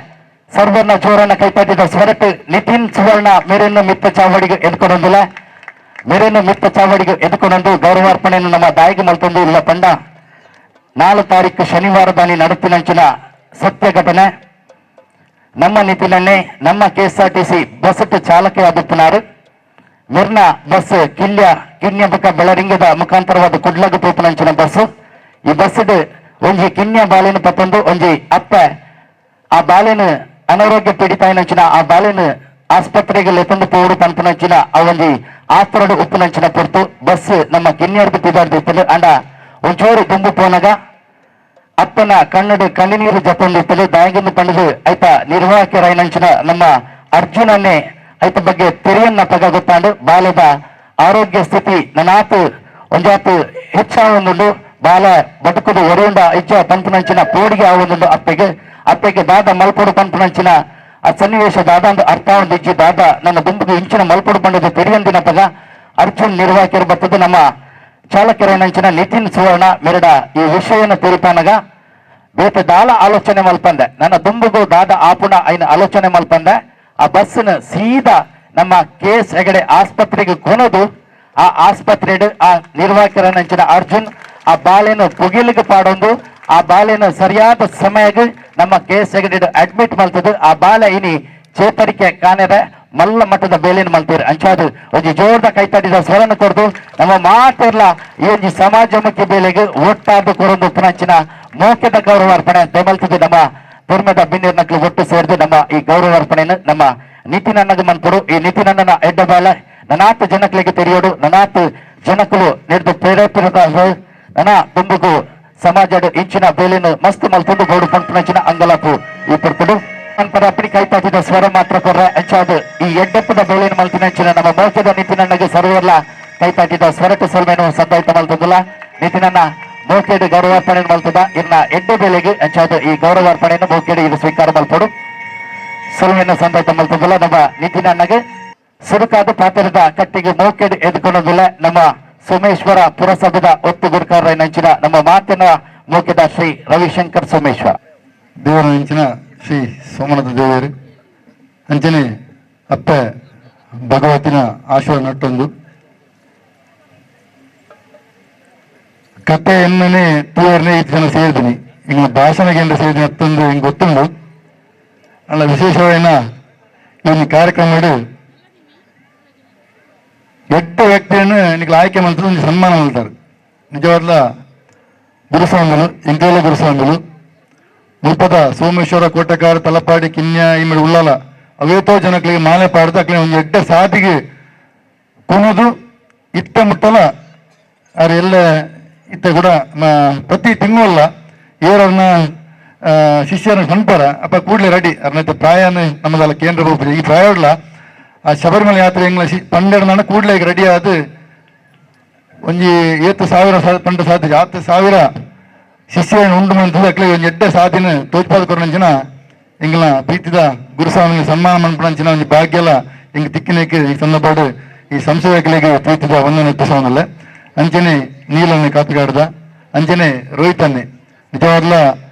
ಸರ್ವರ್ಣ ಜೋರನ್ನ ಕೈಪಾಟಿದ ಸ್ವರಟ್ ನಿತಿನ್ ಸುವರ್ಣ ಮೇರೆಯನ್ನು ಮಿತ್ತ ಚಾವಡಿಗೆ ಎದ್ಕೊಂಡೊಂದಿಲ್ಲ. ಮೇರೆಯನ್ನು ಮಿತ್ತ ಚಾವಡಿಗೆ ಎದ್ಕೊಂಡೊಂದು ಗೌರವಾರ್ಪಣೆಯನ್ನು ನಮ್ಮ ದಾಯಿಗೆ ಮಲ್ತೊಂದು ಇಲ್ಲ ಪಂಡ 4 ತಾರೀಕು ಶನಿವಾರದಾನಿ ನಡುಪಿನಂಚಿನ ಸತ್ಯ ಘಟನೆ ನಮ್ಮ ನಿತಿನನ್ನೇ ನಮ್ಮ ಕೆಎಸ್ಆರ್ಟಿಸಿ ಬಸ್ ಚಾಲಕ ಆದುಪ್ಪನಾರು ಮಿರ್ನ ಬಸ್ ಕಿಲ್ಯ ಕಿನ್ಯ ಬಕ ಬೆಳರಿಂಗದ ಮುಖಾಂತರವಾದ ಕುಡ್ಲಗ ಪೋಪನಂಚಿನ ಬಸ್. ಈ ಬಸ್ ಒಂಜಿ ಕಿನ್ಯ ಬಾಲೆನ ಪತ್ತೊಂದು ಒಂಜಿ ಅಪ್ಪೆ ಆ ಬಾಲೆನ ಅನಾರೋಗ್ಯ ಪೀಡಿತ ಆ ಬಾಲೆನ ಆಸ್ಪತ್ರೆಗೆ ಲೆತ್ತೊಂದು ಪೋಡು ಪನ್ಪುನಂಚಿನ ಆ ಒಂಜಿ ಆಸ್ಪರಡು ಉಪ್ಪುನಂಚಿನ ಪೊರ್ತು ಬಸ್ ನಮ್ಮ ಕಿನ್ಯರ್ದು ಪಿದಾರ್ದು ಅಂಡ ಒಂಚೂರು ದುಂಬು ಪೋನಗ ಅಪ್ಪನ ಕಣ್ಣಡು ಕಣ್ಣೀರು ಜಪ್ಪೊಂದಿತ್ತಲು. ದಾಯಗಂದು ಪಂಡದು ಐತ ನಿರ್ವಾಹಕರಾಯನಂಚಿನ ನಮ್ಮ ಅರ್ಜುನನ್ನೇ ಐತ ಬಗ್ಗೆ ತೆರೆಯನ್ನ ಪಗ ಗೊತ್ತಾಂಡು ಬಾಲ್ಯದ ಆರೋಗ್ಯ ಸ್ಥಿತಿ ನನಾತು ಒಂಜಾತು ಹೆಚ್ಚಾವೊಂದುಂಡು. ಬಾಲ ಬದುಕುದು ಒರೆಯುಂಡ ಇಜ್ಜ ಪನ್ಪುನಂಚಿನ ಪೋಡಿಗೆ ಆವೊಂದುಂಡು. ಅಪ್ಪೆಗೆ ಅಪ್ಪೆಗೆ ದಾದ ಮಲ್ಪೊಡು ಪನ್ಪುನಂಚಿನ ಆ ಸನ್ನಿವೇಶ ದಾದ ಅಂದು ಅರ್ಥ ಒಂದು ಇಜ್ಜಿ. ದಾದ ನನ್ನ ದುಂಬುಗು ಇಂಚಿನ ಮಲ್ಪೊಡು ಪಂಡದು ತೆರೆಯಂದಿನ ಪಗ ಅರ್ಜುನ್ ನಿರ್ವಾಹಕರು ಬರ್ತದೆ ನಮ್ಮ ಚಾಲಕರೇನಂಚಿನ ನಿತಿನ್ ಸುವರ್ಣ ಮೆರಡ ಈ ವಿಷಯನ ತೀರ್ಪಾನಗ ಬೇತೆ ದಾಲ ಆಲೋಚನೆ ಮಲ್ಪಂದೆ ನನ್ನ ದುಂಬುಗು ದಾದ ಆಪುಣ ಐನ ಆಲೋಚನೆ ಮಲ್ಪಂದೆ ಆ ಬಸ್ನ ಸೀದಾ ನಮ್ಮ ಕೆ ಎಸ್ ಹೆಗಡೆ ಆಸ್ಪತ್ರೆಗೆ ಕೊನದು ಆ ಆಸ್ಪತ್ರೆ ಆ ನಿರ್ವಾಹಕರನಂಚಿನ ಅರ್ಜುನ್ ಆ ಬಾಳೆನ ಪುಗಿಲಿಗೆ ಪಾಡೊಂದು ಆ ಬಾಳೆನ ಸರಿಯಾದ ಸಮಯಕ್ಕೆ ನಮ್ಮ K S Hegde admit ಮಲ್ತದು. ಆ ಬಾಲೆ ಇನಿ ಚೇತರಿಕೆ ಕಾಣೆರೆ ಮಲ್ಲ ಮಟ್ಟದ ಬೇಲಿನ ಮಲ್ತೀರಿ. ಅಂಚಾದು ಒಂಜಿ ಜೋರ್ದ ಕೈತಡಿದ ಸ್ವರನ ಕೊರ್ದು ನಮ್ಮ ಮಾತೆರ್ಲ ಈ ಒಂಜಿ ಸಮಾಜಮುಖಿ ಬೇಲೆಗೆ ಒಟ್ಟಾದ ಕೊರೊಂದು ಪುನಂಚಿನ ಮೋಕ್ಯದ ಗೌರವಾರ್ಪಣೆ ದಯಮಲ್ತದು ನಮ್ಮ ಧರ್ಮದ ಬಿನ್ನಿರ್ನಕ್ಲು ಒಟ್ಟು ಸೇರಿದು ನಮ್ಮ ಈ ಗೌರವಾರ್ಪಣೆಯನ್ನು ನಮ್ಮ ನಿತಿನನ್ನಗ ಮನ್ಪುಡು. ಈ ನಿತಿನನ್ನ ಎಡ್ಡ ಬಾಲ ನನಾತ್ ಜನಕ್ಲೆಗ್ ತೆರಿಯೋಡು ನನಾತ್ ಜನಕುಲು ನೆಡ್ದು ಪ್ರೇರೇಪಣೆ ನನ ದುಂಬುಗು ಸಮಾಜಡ್ ಇಂಚಿನ ಬೇಲೆನ್ ಮಸ್ತ್ ಮಲ್ತೊಂದು ಬೋಡು ಪನ್ಪುನಂಚಿನ ಅಂಗಲಾಪು ಈ ಪೊರ್ತುಡು ಪನ್ಪರ ಅಪ್ಪಣಿ ಕೈತಾಟಿದ ಸ್ವರ ಮಾತ್ರ ಕೊರ್ರ. ಅಂಚಾದ್ ಈ ಎಡ್ಡೆಪ್ಪದ ಬೇಲೆನ್ ಮಲ್ತಿನಂಚಿನ ನಮ್ಮ ಮೋಕೆದ ನಿತಿನಣ್ಣಗೆ ಸರ್ವರ್ಲ ಕೈತಾಟಿದ ಸ್ವರಟ ಸೊಲ್ಮೆನು ಸಂದಾಯ್ತ ಮಲ್ತೊಂದುಲ್ಲ. ನಿತಿನನ್ನ ಮೋಕೆಡ್ ಗೌರವಾರ್ಪಣೆ ಮಲ್ತದ ಇರ್ನ ಎಡ್ಡೆ ಬೆಲೆಗೆ. ಅಂಚಾದ್ ಈ ಗೌರವಾರ್ಪಣೆಯನ್ನು ಮೋಕೆಡ್ ಇದು ಸ್ವೀಕಾರ ಮಲ್ಪೊಡು. ಸೊಲ್ಮೆಯನ್ನು ಸಂದಾಯ್ತ ಮಲ್ತೊಂದುಲ್ಲ ನಮ್ಮ ನಿತಿನಣ್ಣಗೆ. ಸುರುಕಾದ ಪಾತ್ರದ ಕಟ್ಟಿಗೆ ಮೋಕೆಡ್ ಎದ್ಕೊಳ್ಳೋದಿಲ್ಲ ನಮ್ಮ ಸೋಮೇಶ್ವರ ಪುರಸಭೆದ ಒತ್ತು ಗುರುಕಾರರಂಚಿನ ನಮ್ಮ ಮಾತಿನ ಮೋಕೆದ ಶ್ರೀ ರವಿಶಂಕರ್ ಸೋಮೇಶ್ವರ. ದೇವರ ಅಂಚಿನ ಶ್ರೀ ಸೋಮನಾಥ ದೇವರು ಅಂಚನೆ ಅಪ್ಪೆ ಭಗವತಿನ ಆಶೀರ್ವಾದ ನಟ್ಟೊಂದು ಕತೆ ಎನ್ನನೆ ತೂವರ್ನೆ ಈ ಜನ ಸೇರಿದಿನಿ. ಇಂಗ್ಲ ಭಾಷಣಕ್ಕೆ ಸೇರಿದಿನಿ ಅತ್ತೊಂದು ಹಿಂಗೆ ಗೊತ್ತುಂಡು. ಅಲ್ಲ ವಿಶೇಷವಾಯಿನ ಈ ಕಾರ್ಯಕ್ರಮ ಎಟ್ಟು ವ್ಯಕ್ತಿಯನ್ನು ನಿಕ್ಲ ಆಯ್ಕೆ ಮಾಡ್ತಾರೆ, ಒಂದು ಸನ್ಮಾನ ಮಾಡ್ತಾರೆ. ನಿಜವಾದ್ಲ ಗುರುಸ್ವಾಮಿಗಳು ಇಂಕೇಲ ಗುರುಸ್ವಾಮಿಗಳು ಮುಲ್ಪದ ಸೋಮೇಶ್ವರ ಕೋಟೆಕಾರ ತಲಪಾಡಿ ಕಿನ್ಯ ಇಮ್ಮಡಿ ಉಳ್ಳಾಲ ಅವೇತೋ ಜನಗಳಿಗೆ ಮಾಲೆ ಪಾಡ್ದು ಅಕ್ಲೆ ಒಂದು ಎಡ್ಡೆ ಸಾದಿಗೆ ಕುಣದು ಇತ್ತ ಮುಟ್ಟಲ ಅವ್ರು ಎಲ್ಲ ಇತ್ತ ಕೂಡ ಪ್ರತಿ ತಿಂಗಳಲ್ಲ ಏರನ್ನ ಶಿಷ್ಯರನ್ನ ಪನ್ಪರ ಅಪ್ಪ ಕೂಡಲೇ ರೆಡಿ. ಅರ್ನೈತೆ ಪ್ರಾಯನ ನಮ್ಮದಲ್ಲ ಕೇಂದ್ರ ಬೋಪುಜಿ. ಈ ಪ್ರಾಯಡ್ಲ ಆ ಶಬರಿಮಲೆ ಯಾತ್ರೆ ಎಂಗ್ಲ ಪಂಡೆರಡು ನಾನ ಕೂಡಲೇ ಈಗ ರೆಡಿ ಆದ್ ಒಂಜಿ ಏತು ಸಾವಿರ ಪಂಡ ಸಾಧ್ಯ ಆತು ಸಾವಿರ ಶಿಷ್ಯನ ಉಂಡು ಮಂತದ ಅಕ್ಲೆ ಒಂಜಿ ಎಡ್ಡೆ ಸಾದಿನ ತೋಜ್ಪಾದ ಕೊರನಂಚಿನ ಎಂಗ್ಲ ಪ್ರೀತಿದ ಗುರುಸ್ವಾಮಿ ಸನ್ಮಾನ ಮನ್ಪುನಂಚಿನ ಒಂಜಿ ಭಾಗ್ಯಲ ಎಂಗ್ ತಿಕ್ಕಿನೇಕ್ ಈ ಸಂದರ್ಭಡ್ ಈ ಸಂಶೋಧಕರಿಗೆ ಪ್ರೀತಿದ ವಂದನೆ ಎತ್ತಿಸೋನಲ್ಲ. ಅಂಚನೆ ನೀಲನ್ನೆ ಕಾಪಿಗಾಡ್ದ ಅಂಚನೆ ರೋಹಿತನ್ನೆ ನಿಜವಾದ್ಲ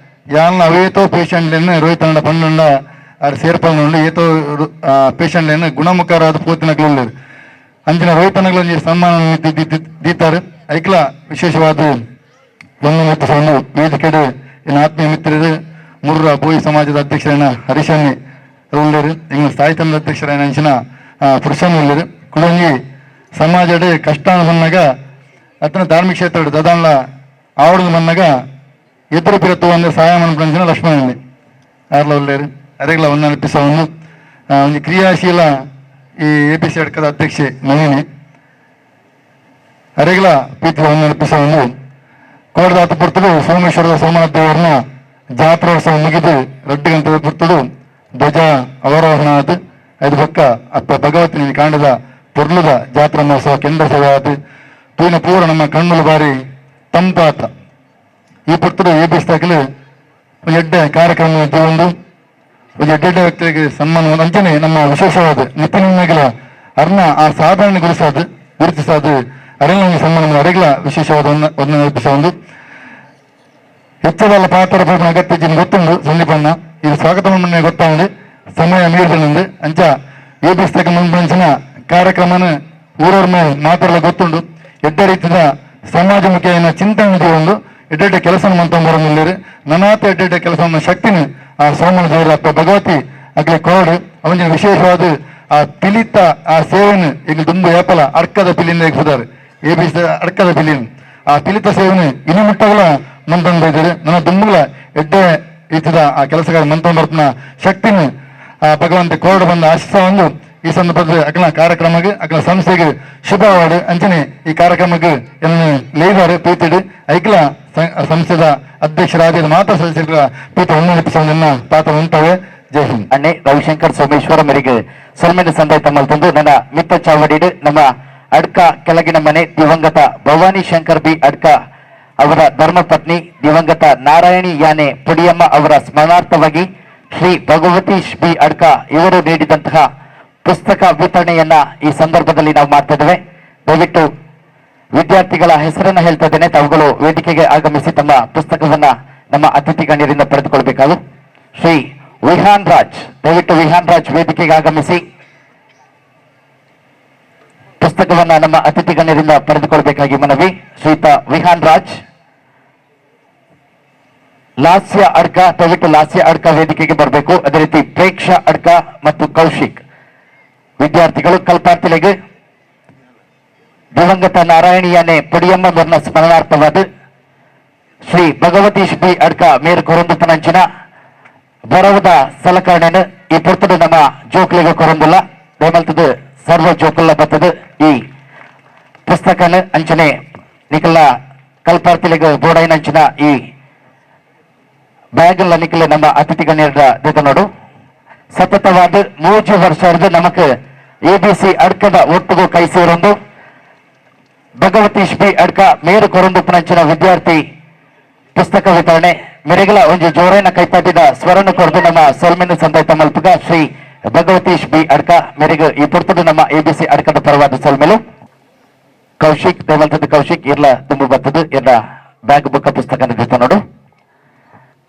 ಯಾನ್ ಅವೇತೋ ಪೇಷಂಟ್ಲೆನ್ ರೋಹಿತ್ ಅಣ್ಣ ಪಂಡುಂಡ ಆರ್ ಸೇರ್ಪಲ್ನುಂಡು ಏತೋ ಪೇಷಂಟ್ಲೆನ್ ಗುಣಮುಖರಾದ ಪೋತಿನಕ್ಲು. ಅಂಚಿನ ರೋಹಿತ್ ಅಣ್ಣಗ್ಲ ಒಂಜಿ ಸನ್ಮಾನ ದೀತಾರೆ. ಐಕ್ಲ ವಿಶೇಷವಾದ ವಂದನೆ ಎತ್ತಿಸೋನು. ವೇದಿಕೆಡ್ ಇನ್ನು ಆತ್ಮೀಯ ಮಿತ್ರರು ಮುರ್ರ ಬೋಯಿ ಸಮಾಜದ ಅಧ್ಯಕ್ಷರಾದ ಹರೀಶನ್ನಿ ಉಳ್ಳೇರು, ಎಂಗ್ಲ ಸ್ಥಾಯಿ ತಂಡದ ಅಧ್ಯಕ್ಷರಾದ ಅಂಚಿನ ಪುರುಷನ್ ಉಳ್ಳೇರು. ಕುಡೊಂಜಿ ಸಮಾಜಡ್ ಕಷ್ಟ ಬಂದಾಗ ಅತನ ಧಾರ್ಮಿಕ ಕ್ಷೇತ್ರ ದದಾನ್ಲ ಆವಡದ ಬಂದಾಗ ಎದುರು ಪಿರತ್ತು ಒಂದು ಸಹಾಯ ಮನ್ಪುನಂಚಿನ ಲಕ್ಷ್ಮಣಲ್ಲಿ ಆರ್ಲ ಉಳ್ಳೇರು. ಅರೆಗ್ಲ ಒಂದನ್ನು ಅರ್ಪಿಸವನ್ನು. ಒಂಜಿ ಕ್ರಿಯಾಶೀಲ ಈ A P C ಅಡ್ಕದ ಅಧ್ಯಕ್ಷೆ ನವೀನಿ ಅರೆಗ್ಲ ಪ್ರೀತಿ ಒಂದನ್ನು ಅರ್ಪಿಸವನ್ನು. ಕೋಡದಾತ ಪುರ್ತುಡು ಸೋಮೇಶ್ವರದ ಸೋಮನಾಥ ದೇವರನ್ನ ಜಾತ್ರೋತ್ಸವ ಮುಗಿದು 2 ಗಂಟೆ ಪುರ್ತುಡು ಧ್ವಜ ಅವರೋಹಣ ಆದ್ ಐದು ಪಕ್ಕ ಅಪ್ಪ ಭಗವತಿನ ಕಾಂಡದ ಪೊರ್ಲುದ ಜಾತ್ರಾ ಮಹೋತ್ಸವ ಕೇಂದ್ರ ಸೇವೆ ಆದ್ ತೂಯಿನ ಪೂರ ನಮ್ಮ ಕಣ್ಣುಲು ಬಾರಿ ತಂಪಾತ. ಈ ಪುರ್ತುಡು ಎ ಬಿ ದಾಖಲೆ ಒಂಜಿ ಎಡ್ಡೆ ಕಾರ್ಯಕ್ರಮ ಒಂದು ಒಂಜಿ ಎಡ್ಡೆ ವ್ಯಕ್ತಿಗೆ ಸನ್ಮಾನ. ಅಂಚನೆ ನಮ್ಮ ವಿಶೇಷವಾದ ನಿತಿನ್ ಅರ್ನ ಆ ಸಾಧಾರಣ ಗುರುಸಾದ ಗುರುತಿಸಾದ ಅರೆಗ್ಲ ಒಂಜಿ ಸನ್ಮಾನ ಅರೆಗ್ಲ ವಿಶೇಷವಾದ ಒಂದನ್ನು ಅರ್ಪಿಸ. ಒಂದು ಹೆಚ್ಚದಲ್ಲ ಪಾತ್ರ ಪೋಪುನ ಅಗತ್ಯ ಜಿನ್ ಗೊತ್ತುಂಡು. ಸಂದೀಪಣ್ಣ ಇದು ಸ್ವಾಗತ ಮನ್ನೆ ಗೊತ್ತಾಂಡು ಸಮಯ ಮೀರ್ದನಂದು. ಅಂಚ ಎ ಬಿ ಮುಂಚಿನ ಕಾರ್ಯಕ್ರಮನ ಊರವ್ರ ಮಾತಾಡಲ ಗೊತ್ತುಂಡು. ಎಡ್ಡೆ ರೀತಿಯ ಸಮಾಜಮುಖಿಯಾಯಿನ ಚಿಂತನೆ ಒಂದು ಎಡ್ಡೆಡ್ಡೆ ಕೆಲಸ ಮಂತೊಂಬರಮಿಲ್ಲೇರು. ನನಾತ ಎಡ್ಡೆಡ್ಡೆ ಕೆಲಸ ಶಕ್ತಿನ ಆ ಸೋಮನ ದೇವರ ಅಪ್ಪ ಭಗವತಿ ಅಗ್ಲೆ ಕೋಡ್. ಅವನ ವಿಶೇಷವಾದ ಆ ಪಿಲಿತ ಆ ಸೇವೆನು ಈಗ ದುಂಬು ಏಪಲ ಅಡ್ಕದ ಪಿಲಿನ ಎಗ್ಸುದಾರೆ ಎ ಬಿ ಅಡ್ಕದ ಪಿಲಿನ ಆ ಪಿಲಿತ ಸೇವೆನು ಇನ್ನು ಮುಟ್ಟಗಲ ಮಂತೊಂದು ಇದ್ದಾರೆ. ನನ್ನ ದುಂಬುಗಳ ಎಡ್ಡೆ ರೀತಿದ ಆ ಕೆಲಸಗಳ ಮಂತೊಂದು ಬರ್ಪುನ ಶಕ್ತಿನ ಆ ಭಗವಂತ ಕೋಡ್ ಬಂದ ಆಶಿಸ ಒಂದು ಈ ಸಂದರ್ಭದಲ್ಲಿ ಅಕಲ ಕಾರ್ಯಕ್ರಮಕ್ಕೆ ಅಕಲ ಸಂಸ್ಥೆಗೆ ಶುಭವಾಡು. ಅಂಚನೆ ಈ ಕಾರ್ಯಕ್ರಮಕ್ಕೆ ಎನ್ನ ಲೇದಾರು ಪ್ರೀತಿಡು ಐಕ್ಲ ಸಂಸ್ಥೆದ ಅಧ್ಯಕ್ಷರಾದ ಮಾತಾ ಸದಸ್ಯರ ಪ್ರೀತಿ ಹೊಂದಿನ ಪಾತ್ರ ಉಂಟವೆ. ಜೈ ಹಿಂದ್. ಅಣ್ಣೆ ರವಿಶಂಕರ್ ಸೋಮೇಶ್ವರ ಮೇರೆಗೆ ಸೊಲ್ಮೆನ ಸಂದಾಯ್ತ ಮಲ್ತೊಂದು ನನ್ನ ಮಿತ್ತ ಚಾವಡಿಡ್ ನಮ್ಮ ಅಡ್ಕ ಕೆಳಗಿನ ಮನೆ ದಿವಂಗತ ಭವಾನಿ ಶಂಕರ್ ಬಿ ಅಡ್ಕ ಅವರ ಧರ್ಮಪತ್ನಿ ದಿವಂಗತ ನಾರಾಯಣಿ ಯಾನೆ ಪುಡಿಯಮ್ಮ ಅವರ ಸ್ಮರಣಾರ್ಥವಾಗಿ ಶ್ರೀ ಭಗವತೀಶ್ ಬಿ ಅಡ್ಕ ಇವರು ನೀಡಿದಂತಹ ಪುಸ್ತಕ ವಿತರಣೆಯನ್ನ ಈ ಸಂದರ್ಭದಲ್ಲಿ ನಾವು ಮಾಡ್ತಾ ಇದ್ದೇವೆ. ದಯವಿಟ್ಟು ವಿದ್ಯಾರ್ಥಿಗಳ ಹೆಸರನ್ನ ಹೇಳ್ತಾ ಇದ್ದೇನೆ, ತಾವುಗಳು ವೇದಿಕೆಗೆ ಆಗಮಿಸಿ ತಮ್ಮ ಪುಸ್ತಕವನ್ನ ನಮ್ಮ ಅತಿಥಿ ಗಣ್ಯರಿಂದ ಪಡೆದುಕೊಳ್ಬೇಕಾగు. ಶ್ರೀ ವಿಹಾನ್ ರಾಜ್, ದಯವಿಟ್ಟು ವಿಹಾನ್ ರಾಜ್ ವೇದಿಕೆಗೆ ಆಗಮಿಸಿ ಪುಸ್ತಕವನ್ನ ನಮ್ಮ ಅತಿಥಿ ಗಣ್ಯರಿಂದ ಪಡೆದುಕೊಳ್ಬೇಕಾಗಿ ಮನವಿ. ಶ್ರೀಯುತ ವಿಹಾನ್ ರಾಜ್, ಲಾಸ್ಯ ಅಡ್ಕ, ದಯವಿಟ್ಟು ಲಾಸ್ಯ ಅಡ್ಕ ವೇದಿಕೆಗೆ ಬರಬೇಕು. ಅದೇ ರೀತಿ ಪ್ರೇಕ್ಷಾ ಅಡ್ಕ ಮತ್ತು ಕೌಶಿಕ್ ವಿದ್ಯಾರ್ಥಿಗಳು ಕಲ್ಪಾರ್ಥಿಗಳಿಗೆ ದಿವಂಗತ ನಾರಾಯಣಿಯಾನೆ ಪೊಡಿಯಮ್ಮ ಮೆರ್ನ ಸ್ಮರಣಾರ್ಥವಾದ ಶ್ರೀ ಭಗವತೀಶ್ ಬಿ ಅಡ್ಕ ಮೇರ್ ಕೊರಂದು ಪನಂಚಿನ ಬರವದ ಸಲಕರಣೆನ ಈ ಪೊರ್ತುಡು ನಮ್ಮ ಜೋಕ್ಲಿಗೆ ಕೊರಂದುಲ್ಲ. ದಯಮಲ್ತದ ಸರ್ವ ಜೋಕುಲ್ಲ ಬತ್ತದ. ಪುಸ್ತಕನ ಅಂಚನೆ ನಿಕಲ್ಲ ಕಲ್ಪಾರ್ತಿಲಿಗೆ ಬೋಡೈನಂಚಿನ ಈ ಬ್ಯಾಗ್ ನಿಕಲೆ ನಮ್ಮ ಅತಿಥಿ ಗಣ್ಯರ ನೋಡು. ಸತತವಾದ 3 ವರ್ಷ ನಮಕ್ ಎಬಿಸಿ ಅಡ್ಕದ ಒಟ್ಟುಗು ಕೈ ಸೇರೊಂದು ಭಗವತೀಶ್ ಬಿ ಅಡ್ಕ ಮೇರು ಕೊರೊಂದು ಪುನಂಚಿನ ವಿದ್ಯಾರ್ಥಿ ಪುಸ್ತಕ ವಿತರಣೆ ಮೆರೆಗಲ ಒಂಜಿ ಜೋರೈನ ಕೈತಾಟಿದ ಸ್ವರಣ ಕೊರದು ನಮ್ಮ ಸೊಲ್ಮೆನ ಸಂದೈತ ಮಲ್ಪುಗ ಶ್ರೀ ಭಗವತೀಶ್ ಬಿ ಅಡ್ಕ ಮೇರೆಗೆ ಈ ಪೊರ್ತುಡು ನಮ್ಮ ಎಬಿಸಿ ಅಡ್ಕದ ಪರವಾದ ಸೊಲ್ಮೆಲು. ಕೌಶಿಕ್ ದೇವಲ್ತದ ಕೌಶಿಕ್ ಇರ್ಲ ತುಂಬು ಬರ್ತದ ಇರ್ಲ ಬ್ಯಾಗ್ ಬುಕ್ಕ ಪುಸ್ತಕ ದಿತ್ತ ನೋಡು.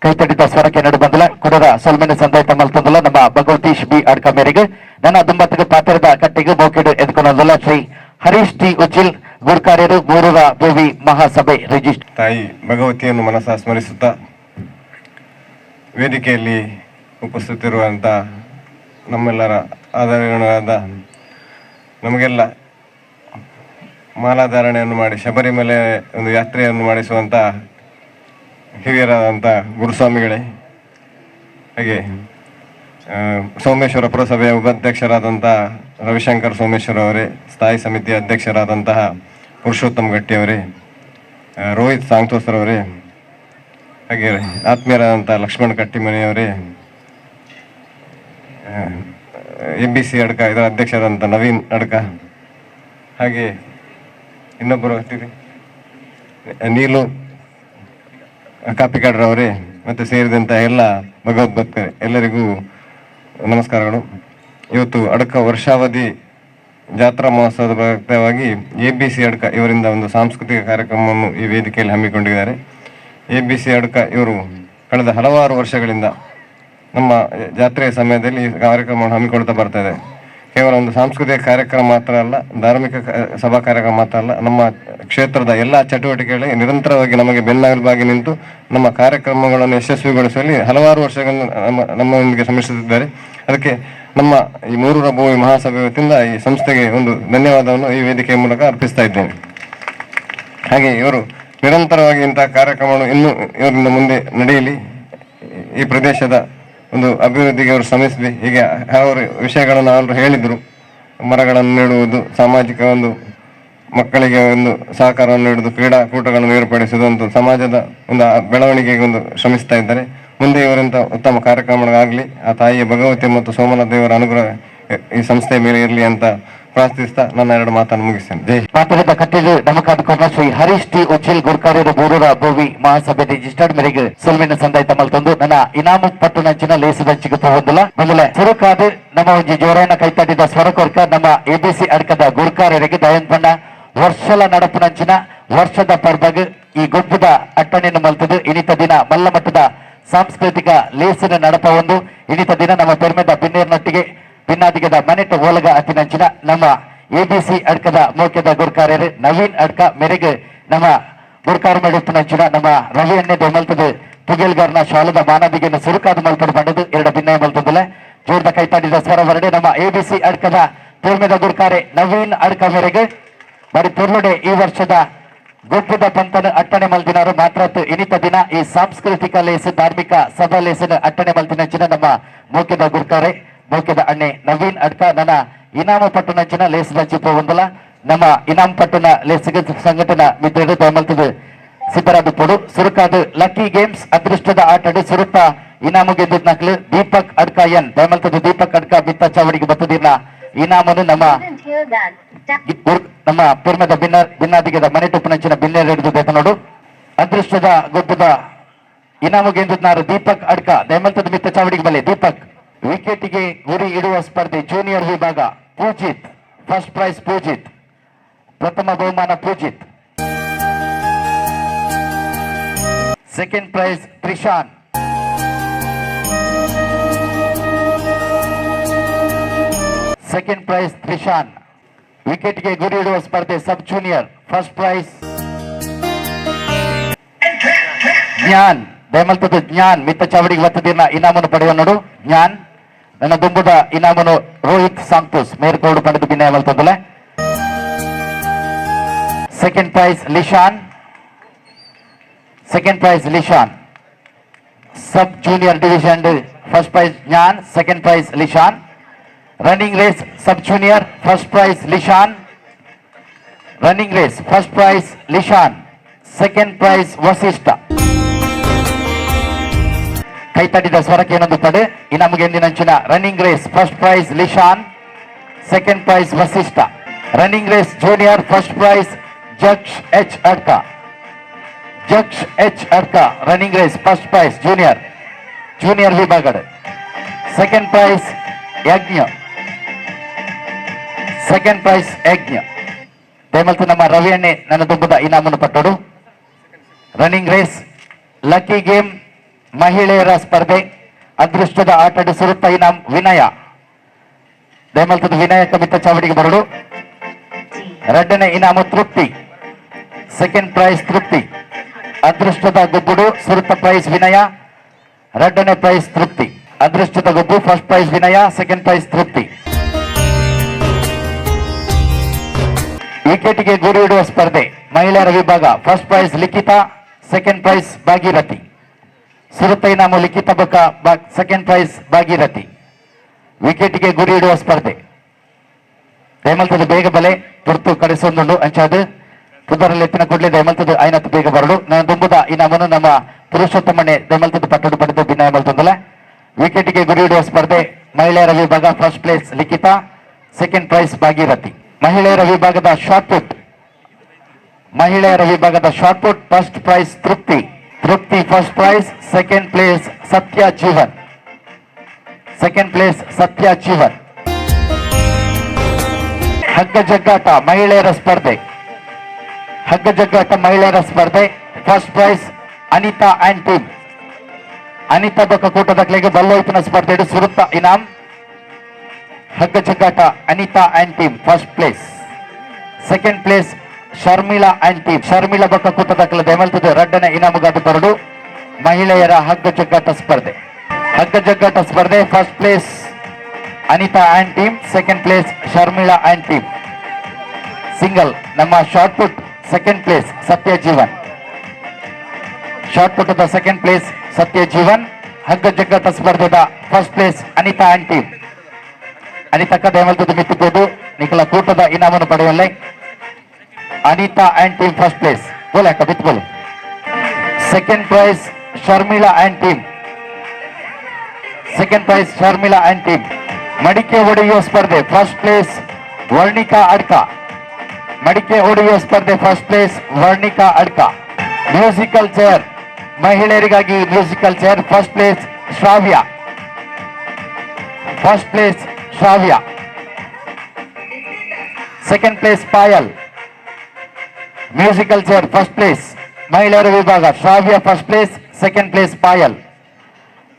ಕೈತಡಿತ ಸ್ವರಕ್ಕೆ ನಡು ಬಂದಲ ಕೊಡರ ಸೊಲ್ಮೆನ ಸಂದೈತ ಮಲ್ತಂದಲ ನಮ್ಮ ಭಗವತೀಶ್ ಬಿ ಅಡ್ಕ ಮೇರೆಗೆ. ನನ್ನ ದುಂಬತ್ತಿಗೆ ಪಾತ್ರದ ಕಟ್ಟಿಗೆ ಬೋಕೆಡು ಎದ್ಕೊಂಡಲ್ಲ ಶ್ರೀ ಹರೀಶ್ ಟಿ ಉಚಿಲ್ ಗುರ್ಕಾರ್ಯರು ಮೂರರ ಭೂವಿ ಮಹಾಸಭೆ ರಿಜಿಸ್ಟರ್. ತಾಯಿ ಭಗವತಿಯನ್ನು ಮನಸ ಸ್ಮರಿಸುತ್ತಾ, ವೇದಿಕೆಯಲ್ಲಿ ಉಪಸ್ಥಿತಿರುವಂಥ ನಮ್ಮೆಲ್ಲರ ಆದರಣೀಯರಾದ, ನಮಗೆಲ್ಲ ಮಾಲಾಧಾರಣೆಯನ್ನು ಮಾಡಿ ಶಬರಿಮಲೆ ಒಂದು ಯಾತ್ರೆಯನ್ನು ಮಾಡಿಸುವಂಥ ಹಿರಿಯರಾದಂಥ ಗುರುಸ್ವಾಮಿಗಳೇ, ಹಾಗೆ ಸೋಮೇಶ್ವರ ಪುರಸಭೆಯ ಉಪಾಧ್ಯಕ್ಷರಾದಂಥ ರವಿಶಂಕರ್ ಸೋಮೇಶ್ವರ ಅವರೇ, ಸ್ಥಾಯಿ ಸಮಿತಿಯ ಅಧ್ಯಕ್ಷರಾದಂತಹ ಪುರುಷೋತ್ತಮ್ ಗಟ್ಟಿಯವರೇ, ರೋಹಿತ್ ಸಾಂಗ್ತೋಸ್ರವರೇ, ಹಾಗೆ ಆತ್ಮೀಯರಾದಂಥ ಲಕ್ಷ್ಮಣ್ ಕಟ್ಟಿಮನಿಯವರೇ, ಎಬಿಸಿ ಅಡ್ಕ ಇದರ ಅಧ್ಯಕ್ಷರಾದಂಥ ನವೀನ್ ಅಡ್ಕ, ಹಾಗೆ ಇನ್ನೊಬ್ಬರು ಅತಿಥಿ ನೀಲು ಕಾಪಿಕಾಡ್ರವರೇ ಮತ್ತು ಸೇರಿದಂಥ ಎಲ್ಲ ಭಗವದ್ಭಕ್ತರೇ, ಎಲ್ಲರಿಗೂ ನಮಸ್ಕಾರಗಳು. ಇವತ್ತು ಅಡ್ಕ ವರ್ಷಾವಧಿ ಜಾತ್ರಾ ಮಹೋತ್ಸವದ ಪ್ರಯುಕ್ತವಾಗಿ ಎಬಿಸಿ ಅಡ್ಕ ಇವರಿಂದ ಒಂದು ಸಾಂಸ್ಕೃತಿಕ ಕಾರ್ಯಕ್ರಮವನ್ನು ಈ ವೇದಿಕೆಯಲ್ಲಿ ಹಮ್ಮಿಕೊಂಡಿದ್ದಾರೆ. ಎಬಿಸಿ ಅಡ್ಕ ಇವರು ಕಳೆದ ಹಲವಾರು ವರ್ಷಗಳಿಂದ ನಮ್ಮ ಜಾತ್ರೆಯ ಸಮಯದಲ್ಲಿ ಈ ಕಾರ್ಯಕ್ರಮವನ್ನು ಹಮ್ಮಿಕೊಳ್ತಾ ಬರ್ತಾ ಇದೆ. ಕೇವಲ ಒಂದು ಸಾಂಸ್ಕೃತಿಕ ಕಾರ್ಯಕ್ರಮ ಮಾತ್ರ ಅಲ್ಲ, ಧಾರ್ಮಿಕ ಸಭಾ ಕಾರ್ಯಕ್ರಮ ಮಾತ್ರ ಅಲ್ಲ, ನಮ್ಮ ಕ್ಷೇತ್ರದ ಎಲ್ಲ ಚಟುವಟಿಕೆಗಳಿಗೆ ನಿರಂತರವಾಗಿ ನಮಗೆ ಬೆನ್ನೆಲುಬಾಗಿ ನಿಂತು ನಮ್ಮ ಕಾರ್ಯಕ್ರಮಗಳನ್ನು ಯಶಸ್ವಿಗೊಳಿಸುವಲ್ಲಿ ಹಲವಾರು ವರ್ಷಗಳನ್ನು ನಮ್ಮೊಂದಿಗೆ ಶ್ರಮಿಸುತ್ತಿದ್ದಾರೆ. ಅದಕ್ಕೆ ನಮ್ಮ ಈ ಮೂರೂರ ಭೂಮಿ ಮಹಾಸಭೆ ವತಿಯಿಂದ ಈ ಸಂಸ್ಥೆಗೆ ಒಂದು ಧನ್ಯವಾದವನ್ನು ಈ ವೇದಿಕೆಯ ಮೂಲಕ ಅರ್ಪಿಸ್ತಾ ಇದ್ದೇನೆ. ಹಾಗೆ ಇವರು ನಿರಂತರವಾಗಿ ಇಂತಹ ಕಾರ್ಯಕ್ರಮಗಳು ಇನ್ನೂ ಇವರಿಂದ ಮುಂದೆ ನಡೆಯಲಿ, ಈ ಪ್ರದೇಶದ ಒಂದು ಅಭಿವೃದ್ಧಿಗೆ ಅವರು ಶ್ರಮಿಸಲಿ. ಹೀಗೆ ಹಲವಾರು ವಿಷಯಗಳನ್ನು ಅವರು ಹೇಳಿದರು. ಮರಗಳನ್ನು ನೆಡುವುದು, ಸಾಮಾಜಿಕ ಒಂದು ಮಕ್ಕಳಿಗೆ ಒಂದು ಸಹಕಾರವನ್ನು ನೀಡುವುದು, ಕ್ರೀಡಾಕೂಟಗಳನ್ನು ಏರ್ಪಡಿಸುವುದು ಒಂದು ಸಮಾಜದ ಒಂದು ಬೆಳವಣಿಗೆಗೆ ಒಂದು ಶ್ರಮಿಸ್ತಾ ಇದ್ದಾರೆ. ಮುಂದೆ ಇವರಂತ ಉತ್ತಮ ಕಾರ್ಯಕ್ರಮಗಳಾಗಲಿ, ಆ ತಾಯಿಯ ಭಗವತಿ ಮತ್ತು ಸೋಮನಾಥ ದೇವರ ಅನುಗ್ರಹ ಈ ಸಂಸ್ಥೆಯ ಮೇಲೆ ಇರಲಿ ಅಂತ ಪ್ರಾರ್ಥಿಸ್ತಾ ನನ್ನ ಎರಡು ಮಾತನ್ನು ಮುಗಿಸ್ತೇನೆ. ಜೈ. ಪಾತ್ರದ ಕಟ್ಟಿಲು ನಮಕಾದ ಶ್ರೀ ಹರೀಶ್ ಟಿ ಉಚಿಲ್ ಗುರ್ಕಾರ್ಯರು ಬೂರೂರ ಭೋವಿ ಮಹಾಸಭೆ ರಿಜಿಸ್ಟರ್ಡ್ ಮೇರೆಗೆ ಸೊಲ್ಮೆನ ಸಂದಾಯ್ತ ಮಲ್ತೊಂದು ನನ್ನ ಇನಾಮು ಪಟ್ಟುನಂಚಿನ ಲೇಸದಂಚಿಗೆ ಪೋವೊಂದುಲ. ಮೊದಲ ಸುರುಕಾದ ನಮ್ಮ ಒಂಜಿ ಜೋರಾಯನ ಕೈತಟ್ಟಿದ ಸ್ವರಕೊರ್ಕ ನಮ್ಮ ಎಬಿಸಿ ಅಡ್ಕದ ಗುರ್ಕಾರ್ಯರಿಗೆ. ದಯನ್ಪಣ್ಣ ವರ್ಷಲ ನಡಪುನಂಚಿನ ವರ್ಷದ ಪರ್ಬಗ್ ಈ ಗೊಬ್ಬದ ಅಟ್ಟಣೆಯನ್ನು ಮಲ್ತದು ಇನಿತ ದಿನ ಮಲ್ಲ ಮಟ್ಟದ ಸಾಂಸ್ಕೃತಿಕ ಲೇಸಿನ ನಡಪ ಒಂದು ಇನಿತ ದಿನ ನಮ್ಮ ಪೆರ್ಮೆದ ಬಿನ್ನೇರ್ನೊಟ್ಟಿಗೆ ಭಿನ್ನಾದಿಗದ ಮನೆಟ ಓಲಗ ಅತಿನಂಚಿನ ನಮ್ಮ ಎಬಿಸಿ ಅಡ್ಕದ ಮೋಕ್ಯದ ಗುರ್ಕಾರ್ಯರು ನವೀನ್ ಅಡ್ಕ ಮೆರೆಗೆ ನಮ್ಮ ಗುರ್ಕಾರ ಮೇಡುತ್ತಿನಂಚಿನ ನಮ್ಮ ರವಿ ಅಣ್ಣೆ ದೊಮಲ್ತದು ಪುಗೆಲ್ಗಾರ್ನ ಶಾಲದ ಮಾನವಿಗೆಯನ್ನು ಸುರುಕಾದ ಮಲ್ಪಡು ಬಂಡದು ಎರಡು ಭಿನ್ನಯ ಮಲ್ತದಲ್ಲ. ಜೋರ್ದ ಕೈತಾಡಿದ ಸ್ವರ ಹೊರಡೆ ನಮ್ಮ ಎಬಿಸಿ ಅಡ್ಕದ ಪೂರ್ಣದ ಗುರ್ಕಾರೆ ನವೀನ್ ಅಡ್ಕ ಮೇರೆಗೆ. ಬರಿ ಪೊರ್ಲುಡೆ ಈ ವರ್ಷದ ಗೊಬ್ಬದ ಪಂತನ ಅಟ್ಟಣೆ ಮಲ್ದಿನವರು ಮಾತ್ರ ಇನಿತ ದಿನ ಈ ಸಾಂಸ್ಕೃತಿಕ ಲೇಸು ಧಾರ್ಮಿಕ ಸಭಾ ಲೇಸನ್ನು ಅಟ್ಟಣೆ ಮಲ್ದಿನಂಚಿನ ನಮ್ಮ ಮೋಕ್ಯದ ಗುರ್ಕಾರೆ ಮೋಕ್ಯದ ಅಣ್ಣೆ ನವೀನ್ ಅಡ್ಕ. ನನ್ನ ಇನಾಮ ಪಟ್ಟುನಂಚಿನ ಲೇಸದ ಚಿಪ್ಪ ಒಂದಲ ನಮ್ಮ ಇನಾಮ ಪಟ್ಟಣ ಲೇಸಿಗೆ ಸಂಘಟನಾ ಮಿತ್ರರು ದಯಮಲ್ತದು ಸಿದ್ದರಾದ ಪೊಡು. ಸುರುಕಾದ ಲಕ್ಕಿ ಗೇಮ್ಸ್ ಅದೃಷ್ಟದ ಆಟಡು ಸುರುತ್ತ ಇನಾಮು ಗೆದ್ದಿದ್ ನಕ್ಲು ದೀಪಕ್ ಅಡ್ಕ ಎನ್. ದಯಮಲ್ತದು ದೀಪಕ್ ಅಡ್ಕ ಬಿತ್ತ ಚಾವಡಿಗೆ ಬತ್ತದಿನ ಇನಾಮನು ನಮ್ಮ ನಮ್ಮ ಪೆರ್ಮದ ಭಿನ್ನ ಭಿನ್ನಾದಿಗದ ಮನೆ ಟುಪ್ಪನಂಚಿನ ಬಿನ್ನೆ ಹಿಡಿದು ಬೇಕು ನೋಡು. ಅದೃಷ್ಟದ ಗೊಬ್ಬದ ಇನಾಮು ಗೆದ್ದಿದ್ನಾರು ದೀಪಕ್ ಅಡ್ಕ. ದಯಮಲ್ತದ ಮಿತ್ತ ಚಾವಡಿಗೆ ಬಲೆ ದೀಪಕ್. ವಿಕೆಟ್ಗೆ ಗುರಿ ಇಡುವ ಸ್ಪರ್ಧೆ ಜೂನಿಯರ್ ವಿಭಾಗ ಪೂಜಿತ್ ಫಸ್ಟ್ ಪ್ರೈಸ್. ಪೂಜಿತ್ ಪ್ರಥಮ ಬಹುಮಾನ Poojith. Second prize Trishan. Second prize Trishan. ವಿಕೆಟ್ಗೆ ಗುರಿ ಇಡುವ ಸ್ಪರ್ಧೆ sub junior first prize Gyan. ದಯಮಲ್ತದ Gyan ಮಿತ್ತ ಚಾವಡಿಗೆ ಬತ್ತದಿನ ಇನಾಮನ್ನು ಪಡೆಯುವ ನೋಡು ಜ್ಞಾನ್. ನನ್ನ ದುಂಬುದ ಇನಾಮನು ರೋಹಿತ್ ಸಾಂಗ್ತೋಸ್ ಮೇರ್ಕೋಡು ಪಡೆದು ಬಿನ್ನಯ ಮಲ್ತದಲ್ಲ. Second prize Lishan. Second prize Lishan. Sub junior division first prize Gyan, second prize Lishan. Running race sub junior first prize Lishan. Running race first prize Lishan, second prize Vasishta. ಕೈತಟ್ಟಿದ ಸ್ವರಕ್ಕೆ ಏನೊಂದು ಪಡೆ ಇನ್ನು ಎಂದಿನಂಚಿನ running race first prize Lishan, second prize Vasishta. Running race junior first prize Jaksh H Adka, Jaksh H Adka running race first prize junior, junior ವಿಭಾಗದ. Second prize Yajna, second prize Yajna. ದಯಮಲ್ತು ನಮ್ಮ ರವಿ ಅಣ್ಣೆ ನನ್ನ ದುಂಬದ ಇನಾಮನ್ನು ಪಟ್ಟೋಡು. Running race lucky game ಮಹಿಳೆಯರ ಸ್ಪರ್ಧೆ ಅದೃಷ್ಟದ ಆಟದ ಸುರುತ್ತ ಇನಾಮ್ ವಿನಯ. ದಯಮಲ್ತದ ವಿನಯ ಕವಿತ ಚಾವಡಿಗೆ ಬರಡು. ಎರಡನೇ ಇನಾಮು ತೃಪ್ತಿ, ಸೆಕೆಂಡ್ ಪ್ರೈಸ್ ತೃಪ್ತಿ. ಅದೃಷ್ಟದ ಗುಬ್ಬುಡು ಸುರುತ್ತ ಪ್ರೈಸ್ ವಿನಯ, ಎರಡನೇ ಪ್ರೈಸ್ ತೃಪ್ತಿ. ಅದೃಷ್ಟದ ಗುಬ್ಬು first prize Vinaya, second prize Trupti. ವಿಕೆಟ್ಗೆ ಗುರಿ ಇಡುವ ಸ್ಪರ್ಧೆ ಮಹಿಳೆಯರ ವಿಭಾಗ first prize Likhita, second prize Bhagirathi. ಸುರುತ್ತ ಇನಾಮು ಲಿಖಿತ ಬೊಕ್ಕ ಸೆಕೆಂಡ್ ಪ್ರೈಸ್ ಭಾಗೀರಥಿ. ವಿಕೆಟ್ಗೆ ಗುರಿ ಇಡುವ ಸ್ಪರ್ಧೆ ದಯಮಲ್ತದ ಬೇಗ ಬಲೆ ತುರ್ತು ಕಡಿಸೊಂದುಂಡು ಅಂಚಾದ ಪುದರಲ್ಲಿ ಎತ್ತಿನ ಕೂಡಲೇ ದಯಮಲ್ತದ ಐನತ್ತು ಬೇಗ ಬರಡು. ನಾನು ದುಂಬುದ ಇನಾಮನ್ನು ನಮ್ಮ ಪುರುಷೋತ್ತಮಣ್ಣೆ ದಯಮಲ್ತದ ಪಟ್ಟಡು ಪಡೆದು ಭಿನ್ನ ಮಲ್ತೊಂದಲ. ವಿಕೆಟ್ಗೆ ಗುರಿ ಇಡುವ ಸ್ಪರ್ಧೆ ಮಹಿಳೆಯರ ವಿಭಾಗ first place Likhita, second prize Bhagirathi. ಮಹಿಳೆಯರ ವಿಭಾಗದ ಶಾರ್ಟ್ ಪುಟ್, ಮಹಿಳೆಯರ ವಿಭಾಗದ shot put first prize Trupti, Trupti first prize, second place Satya Jeevan, second place Satya Jeevan. ಹಗ್ಗ ಜಗ್ಗಾಟ ಮಹಿಳೆಯರ ಸ್ಪರ್ಧೆ, ಹಗ್ಗ ಜಗ್ಗಾಟ ಮಹಿಳೆಯರ ಸ್ಪರ್ಧೆ first prize Anita and team. Anita ಬೊಕ್ಕ ಕೂಟದಕ್ಲೆಗೆ ಬಲ್ಲೋಯ್ತನ ಸ್ಪರ್ಧೆ ಸುರುತ್ತ ಇನಾಮ್. ಹಗ್ಗ ಜಗ್ಗಾಟ Anita and team first place, second place Sharmila and team. Sharmila ಬೊಕ್ಕ ಕೂಟದಕ್ಲೆ ದಯಮಲ್ತದ ರಡ್ಡನೆ ಇನಾಮುಗಾದ ಬರಡು. ಮಹಿಳೆಯರ ಹಗ್ಗ ಜಗ್ಗಾಟ ಸ್ಪರ್ಧೆ, ಹಗ್ಗ ಜಗ್ಗಾಟ ಸ್ಪರ್ಧೆ first place Anita and team, second place Sharmila and team. Single ನಮ್ಮ shot put second place Satya Jeevan, shot put second place Satya Jeevan. ಹಗ್ಗ ಜಗ್ಗಾಟ ಸ್ಪರ್ಧೆದ first place Anita and team. ಅನಿತಕ್ಕ ದಯಮಲ್ತದ ಮಿತ್ತಿಬೋದು ನಿಖಲ ಕೂಟದ ಇನಾಮನ್ನು ಪಡೆಯಲ್ಲೇ. Anita and team first place. ಬೋಲೆ ಅಕ್ಕ ಬಿತ್ತು ಬೋಲೆ. Second prize Sharmila and team, second prize Sharmila and team. ಮಡಿಕೆ ಹೊಡೆಯುವ ಸ್ಪರ್ಧೆ first place Varnika ಅಡ್ಕ, ಮಡಿಕೆ ಹೊಡೆಯುವ ಸ್ಪರ್ಧೆ first place Varnika Adka. Musical chair ಮಹಿಳೆಯರಿಗಾಗಿ musical chair first place Shravya, first place Shravya. Second place Payal. Musical chair first place ಮಹಿಳೆಯರ ವಿಭಾಗ Shravya first place, second place Payal.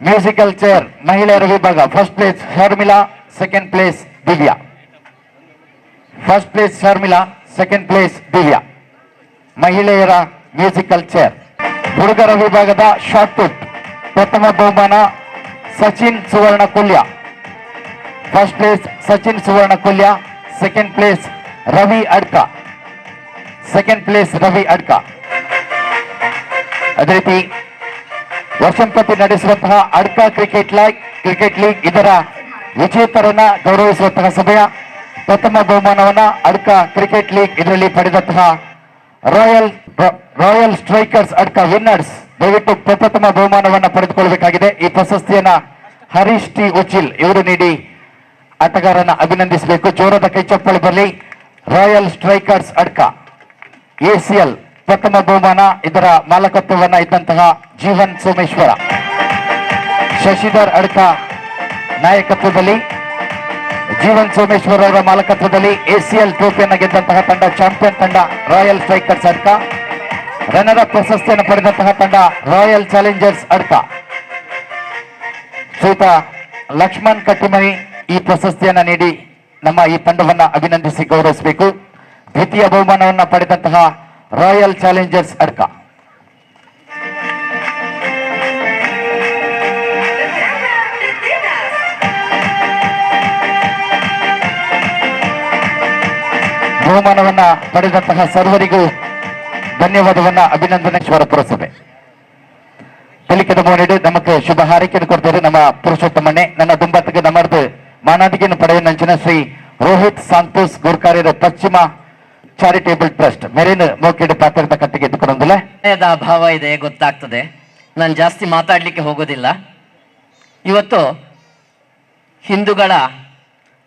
Musical chair ಮಹಿಳೆಯರ ವಿಭಾಗ first place Sharmila, second place Divya. First place Sharmila, second place Divya. ಮಹಿಳೆಯರ musical chair. ಹುಡುಗರ ವಿಭಾಗದ shot put ಪ್ರಥಮ ಬಹುಮಾನ Sachin Suvarna Kulya, first place Sachin Suvarna Kulya, second place Ravi Adka, second place Ravi Adka. ಅದೇ ರೀತಿ ವರ್ಷಂಪ್ರತಿ ನಡೆಸುವಂತಹ ಅಡ್ಕ cricket league ಇದರ ವಿಜೇತರನ್ನ ಗೌರವಿಸುವಂತಹ ಸಭೆಯ ಪ್ರಥಮ ಬಹುಮಾನವನ್ನ ಅಡ್ಕ ಕ್ರಿಕೆಟ್ ಲೀಗ್ ಇದರಲ್ಲಿ ಪಡೆದಂತಹ royal strikers Adka winners ದಯವಿಟ್ಟು ಪ್ರಥಮ ಬಹುಮಾನವನ್ನ ಪಡೆದುಕೊಳ್ಳಬೇಕಾಗಿದೆ. ಈ ಪ್ರಶಸ್ತಿಯನ್ನ ಹರೀಶ್ ಟಿ ಉಚಿಲ್ ಇವರು ನೀಡಿ ಆಟಗಾರನ ಅಭಿನಂದಿಸಬೇಕು. ಜೋರಾದ ಕೈಚಪ್ಪಾಳೆ ಬರಲಿ. Royal strikers Adka ACL ಪ್ರಥಮ ಬಹುಮಾನ ಇದರ ಮಾಲಕತ್ವವನ್ನ ಇದ್ದಂತಹ ಜೀವನ್ ಸೋಮೇಶ್ವರ, ಶಶಿಧರ್ ಅಡ್ಕ ನಾಯಕತ್ವದಲ್ಲಿ ಜೀವನ್ ಸೋಮೇಶ್ವರ ಅವರ ಮಾಲಕತ್ವದಲ್ಲಿ ಎಸಿಎಲ್ ಟ್ರೋಫಿಯನ್ನು ಗೆದ್ದಂತಹ ತಂಡ ಚಾಂಪಿಯನ್ ತಂಡ royal strikers Adka. Runner up ಪ್ರಶಸ್ತಿಯನ್ನು ಪಡೆದಂತಹ ತಂಡ ರಾಯಲ್ ಚಾಲೆಂಜರ್ಸ್ ಅಡ್ಕ. ಶ್ರೀಯುತ ಲಕ್ಷ್ಮಣ್ ಕಟ್ಟಿಮನಿ ಈ ಪ್ರಶಸ್ತಿಯನ್ನ ನೀಡಿ ನಮ್ಮ ಈ ತಂಡವನ್ನ ಅಭಿನಂದಿಸಿ ಗೌರವಿಸಬೇಕು. ದ್ವಿತೀಯ ಬಹುಮಾನವನ್ನ ಪಡೆದಂತಹ ರಾಯಲ್ ಚಾಲೆಂಜರ್ಸ್ ಅಡ್ಕ. ಬಹುಮಾನವನ್ನ ಪಡೆದಂತಹ ಸರ್ವರಿಗೂ ಧನ್ಯವಾದವನ್ನ ಅಭಿನಂದನೆ. ಪುರಸಭೆ ತೆಲಿಕದ ಮೋನಿಡು ನಮಕ್ ಶುಭ ಹಾರೈಕೆಯನ್ನು ಕೊಡ್ತಾರೆ ನಮ್ಮ ಪುರುಷೋತ್ತಮಣ್ಣೆ. ನನ್ನ ದುಂಬತ್ತಿಗೆ ನಮ್ಮದು ಮಾನಾದಿಗೆಯನ್ನು ಪಡೆಯುವ ನಂಚಿನ ಶ್ರೀ ರೋಹಿತ್ ಸಾಂತೋಸ್ ಗುರ್ಕಾರ್ಯರ ಪಶ್ಚಿಮ Charitable trust ಮೆರೇನ್ ಮೋಕೆಡ್ ಪಾತ್ರದ ಕಟ್ಟಿಗೆ ಎದ್ದುಕೊಂಡೊಂದುಲ್ಲ. ಅಭಾವ ಇದೆ ಗೊತ್ತಾಗ್ತದೆ. ನಾನು ಜಾಸ್ತಿ ಮಾತಾಡಲಿಕ್ಕೆ ಹೋಗೋದಿಲ್ಲ. ಇವತ್ತು ಹಿಂದೂಗಳ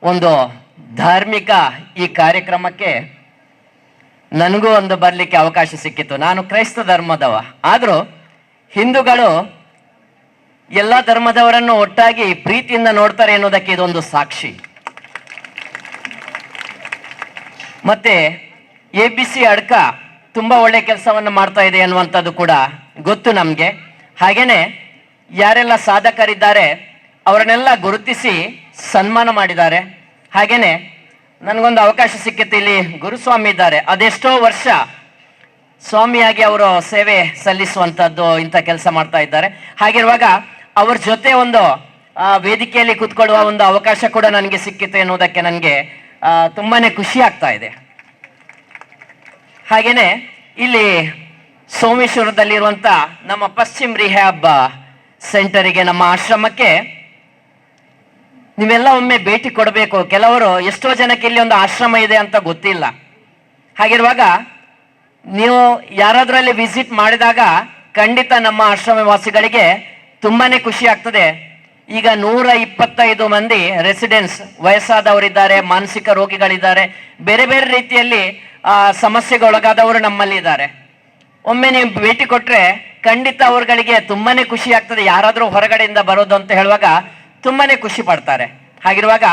ಒಂದು ಧಾರ್ಮಿಕ ಈ ಕಾರ್ಯಕ್ರಮಕ್ಕೆ ನನಗೂ ಒಂದು ಬರಲಿಕ್ಕೆ ಅವಕಾಶ ಸಿಕ್ಕಿತ್ತು. ನಾನು ಕ್ರೈಸ್ತ ಧರ್ಮದವ, ಆದರೂ ಹಿಂದೂಗಳು ಎಲ್ಲ ಧರ್ಮದವರನ್ನು ಒಟ್ಟಾಗಿ ಪ್ರೀತಿಯಿಂದ ನೋಡ್ತಾರೆ ಎನ್ನುವುದಕ್ಕೆ ಇದೊಂದು ಸಾಕ್ಷಿ. ಮತ್ತೆ ಎಬಿಸಿ ಅಡ್ಕ ತುಂಬ ಒಳ್ಳೆ ಕೆಲಸವನ್ನು ಮಾಡ್ತಾ ಇದೆ ಅನ್ನುವಂಥದ್ದು ಕೂಡ ಗೊತ್ತು ನಮಗೆ. ಹಾಗೇನೆ ಯಾರೆಲ್ಲ ಸಾಧಕರಿದ್ದಾರೆ ಅವರನ್ನೆಲ್ಲ ಗುರುತಿಸಿ ಸನ್ಮಾನ ಮಾಡಿದ್ದಾರೆ. ಹಾಗೇನೆ ನನಗೊಂದು ಅವಕಾಶ ಸಿಕ್ಕಿತ್ತು. ಇಲ್ಲಿ ಗುರುಸ್ವಾಮಿ ಇದ್ದಾರೆ, ಅದೆಷ್ಟೋ ವರ್ಷ ಸ್ವಾಮಿಯಾಗಿ ಅವರು ಸೇವೆ ಸಲ್ಲಿಸುವಂಥದ್ದು ಇಂಥ ಕೆಲಸ ಮಾಡ್ತಾ ಇದ್ದಾರೆ. ಹಾಗಿರುವಾಗ ಅವ್ರ ಜೊತೆ ಒಂದು ವೇದಿಕೆಯಲ್ಲಿ ಕೂತ್ಕೊಳ್ಳುವ ಒಂದು ಅವಕಾಶ ಕೂಡ ನನಗೆ ಸಿಕ್ಕಿತ್ತು ಎನ್ನುವುದಕ್ಕೆ ನನಗೆ ತುಂಬಾನೇ ಖುಷಿ ಆಗ್ತಾ ಇದೆ. ಹಾಗೇನೆ ಇಲ್ಲಿ ಸೋಮೇಶ್ವರದಲ್ಲಿರುವಂಥ ನಮ್ಮ ಪಶ್ಚಿಮ್ ರಿಹ್ಯಾಬ್ ಸೆಂಟರಿಗೆ, ನಮ್ಮ ಆಶ್ರಮಕ್ಕೆ ನೀವೆಲ್ಲ ಒಮ್ಮೆ ಭೇಟಿ ಕೊಡಬೇಕು. ಕೆಲವರು ಎಷ್ಟೋ ಜನಕ್ಕೆ ಇಲ್ಲಿ ಒಂದು ಆಶ್ರಮ ಇದೆ ಅಂತ ಗೊತ್ತಿಲ್ಲ. ಹಾಗಿರುವಾಗ ನೀವು ಯಾರಾದ್ರಲ್ಲಿ ವಿಸಿಟ್ ಮಾಡಿದಾಗ ಖಂಡಿತ ನಮ್ಮ ಆಶ್ರಮವಾಸಿಗಳಿಗೆ ತುಂಬಾನೇ ಖುಷಿ ಆಗ್ತದೆ. ಈಗ 125 ಮಂದಿ ರೆಸಿಡೆನ್ಸ್ ವಯಸ್ಸಾದವರಿದ್ದಾರೆ, ಮಾನಸಿಕ ರೋಗಿಗಳಿದ್ದಾರೆ, ಬೇರೆ ಬೇರೆ ರೀತಿಯಲ್ಲಿ ಸಮಸ್ಯೆಗೆ ಒಳಗಾದವರು ನಮ್ಮಲ್ಲಿ ಇದ್ದಾರೆ. ಒಮ್ಮೆ ನೀವು ಭೇಟಿ ಕೊಟ್ರೆ ಖಂಡಿತ ಅವರುಗಳಿಗೆ ತುಂಬಾನೇ ಖುಷಿ ಆಗ್ತದೆ. ಯಾರಾದರೂ ಹೊರಗಡೆಯಿಂದ ಬರೋದು ಅಂತ ಹೇಳುವಾಗ ತುಂಬಾನೇ ಖುಷಿ ಪಡ್ತಾರೆ. ಹಾಗಿರುವಾಗ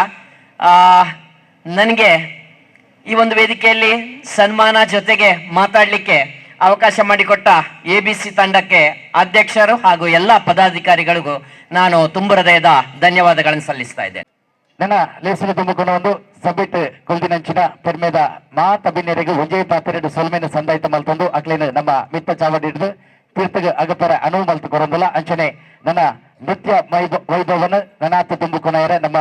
ನನಗೆ ಈ ಒಂದು ವೇದಿಕೆಯಲ್ಲಿ ಸನ್ಮಾನ ಜೊತೆಗೆ ಮಾತಾಡಲಿಕ್ಕೆ ಅವಕಾಶ ಮಾಡಿಕೊಟ್ಟ ಎಬಿಸಿ ತಂಡಕ್ಕೆ ಅಧ್ಯಕ್ಷರು ಹಾಗೂ ಎಲ್ಲ ಪದಾಧಿಕಾರಿಗಳಿಗೂ ನಾನು ತುಂಬ ಹೃದಯದ ಧನ್ಯವಾದಗಳನ್ನು ಸಲ್ಲಿಸ್ತಾ ಇದ್ದೇನೆ. ನನ್ನ ಲೇಸನ ತುಂಬಿಕೊಂಡು ಒಂದು ಸಬ್ಮಿಟ್ ಕೊಲ್ದಿನಂಚಿನ ಪೆರ್ಮೆದ ಮಾತ ಬಿನ್ನೆರೆಗೆ ಒಂಜೇ ಪಾತ್ರೆಡು ಸೊಲ್ಮೆನ ಸಂದಾಯ್ತ ಮಲ್ತೊಂದು ಅಕ್ಲೇನ ನಮ್ಮ ಮಿತ್ತ ಚಾವಡಿ ಹಿಡಿದು ತೀರ್ಥಗ ಅಗಪರ ಅನುವು ಮಲ್ತು ಕೊರೊಂದುಲ. ಅಂಚನೆ ನನ್ನ ನೃತ್ಯ ವೈಭವನ ನನಾಥ ತುಂಬಿಕೊನಯರ ನಮ್ಮ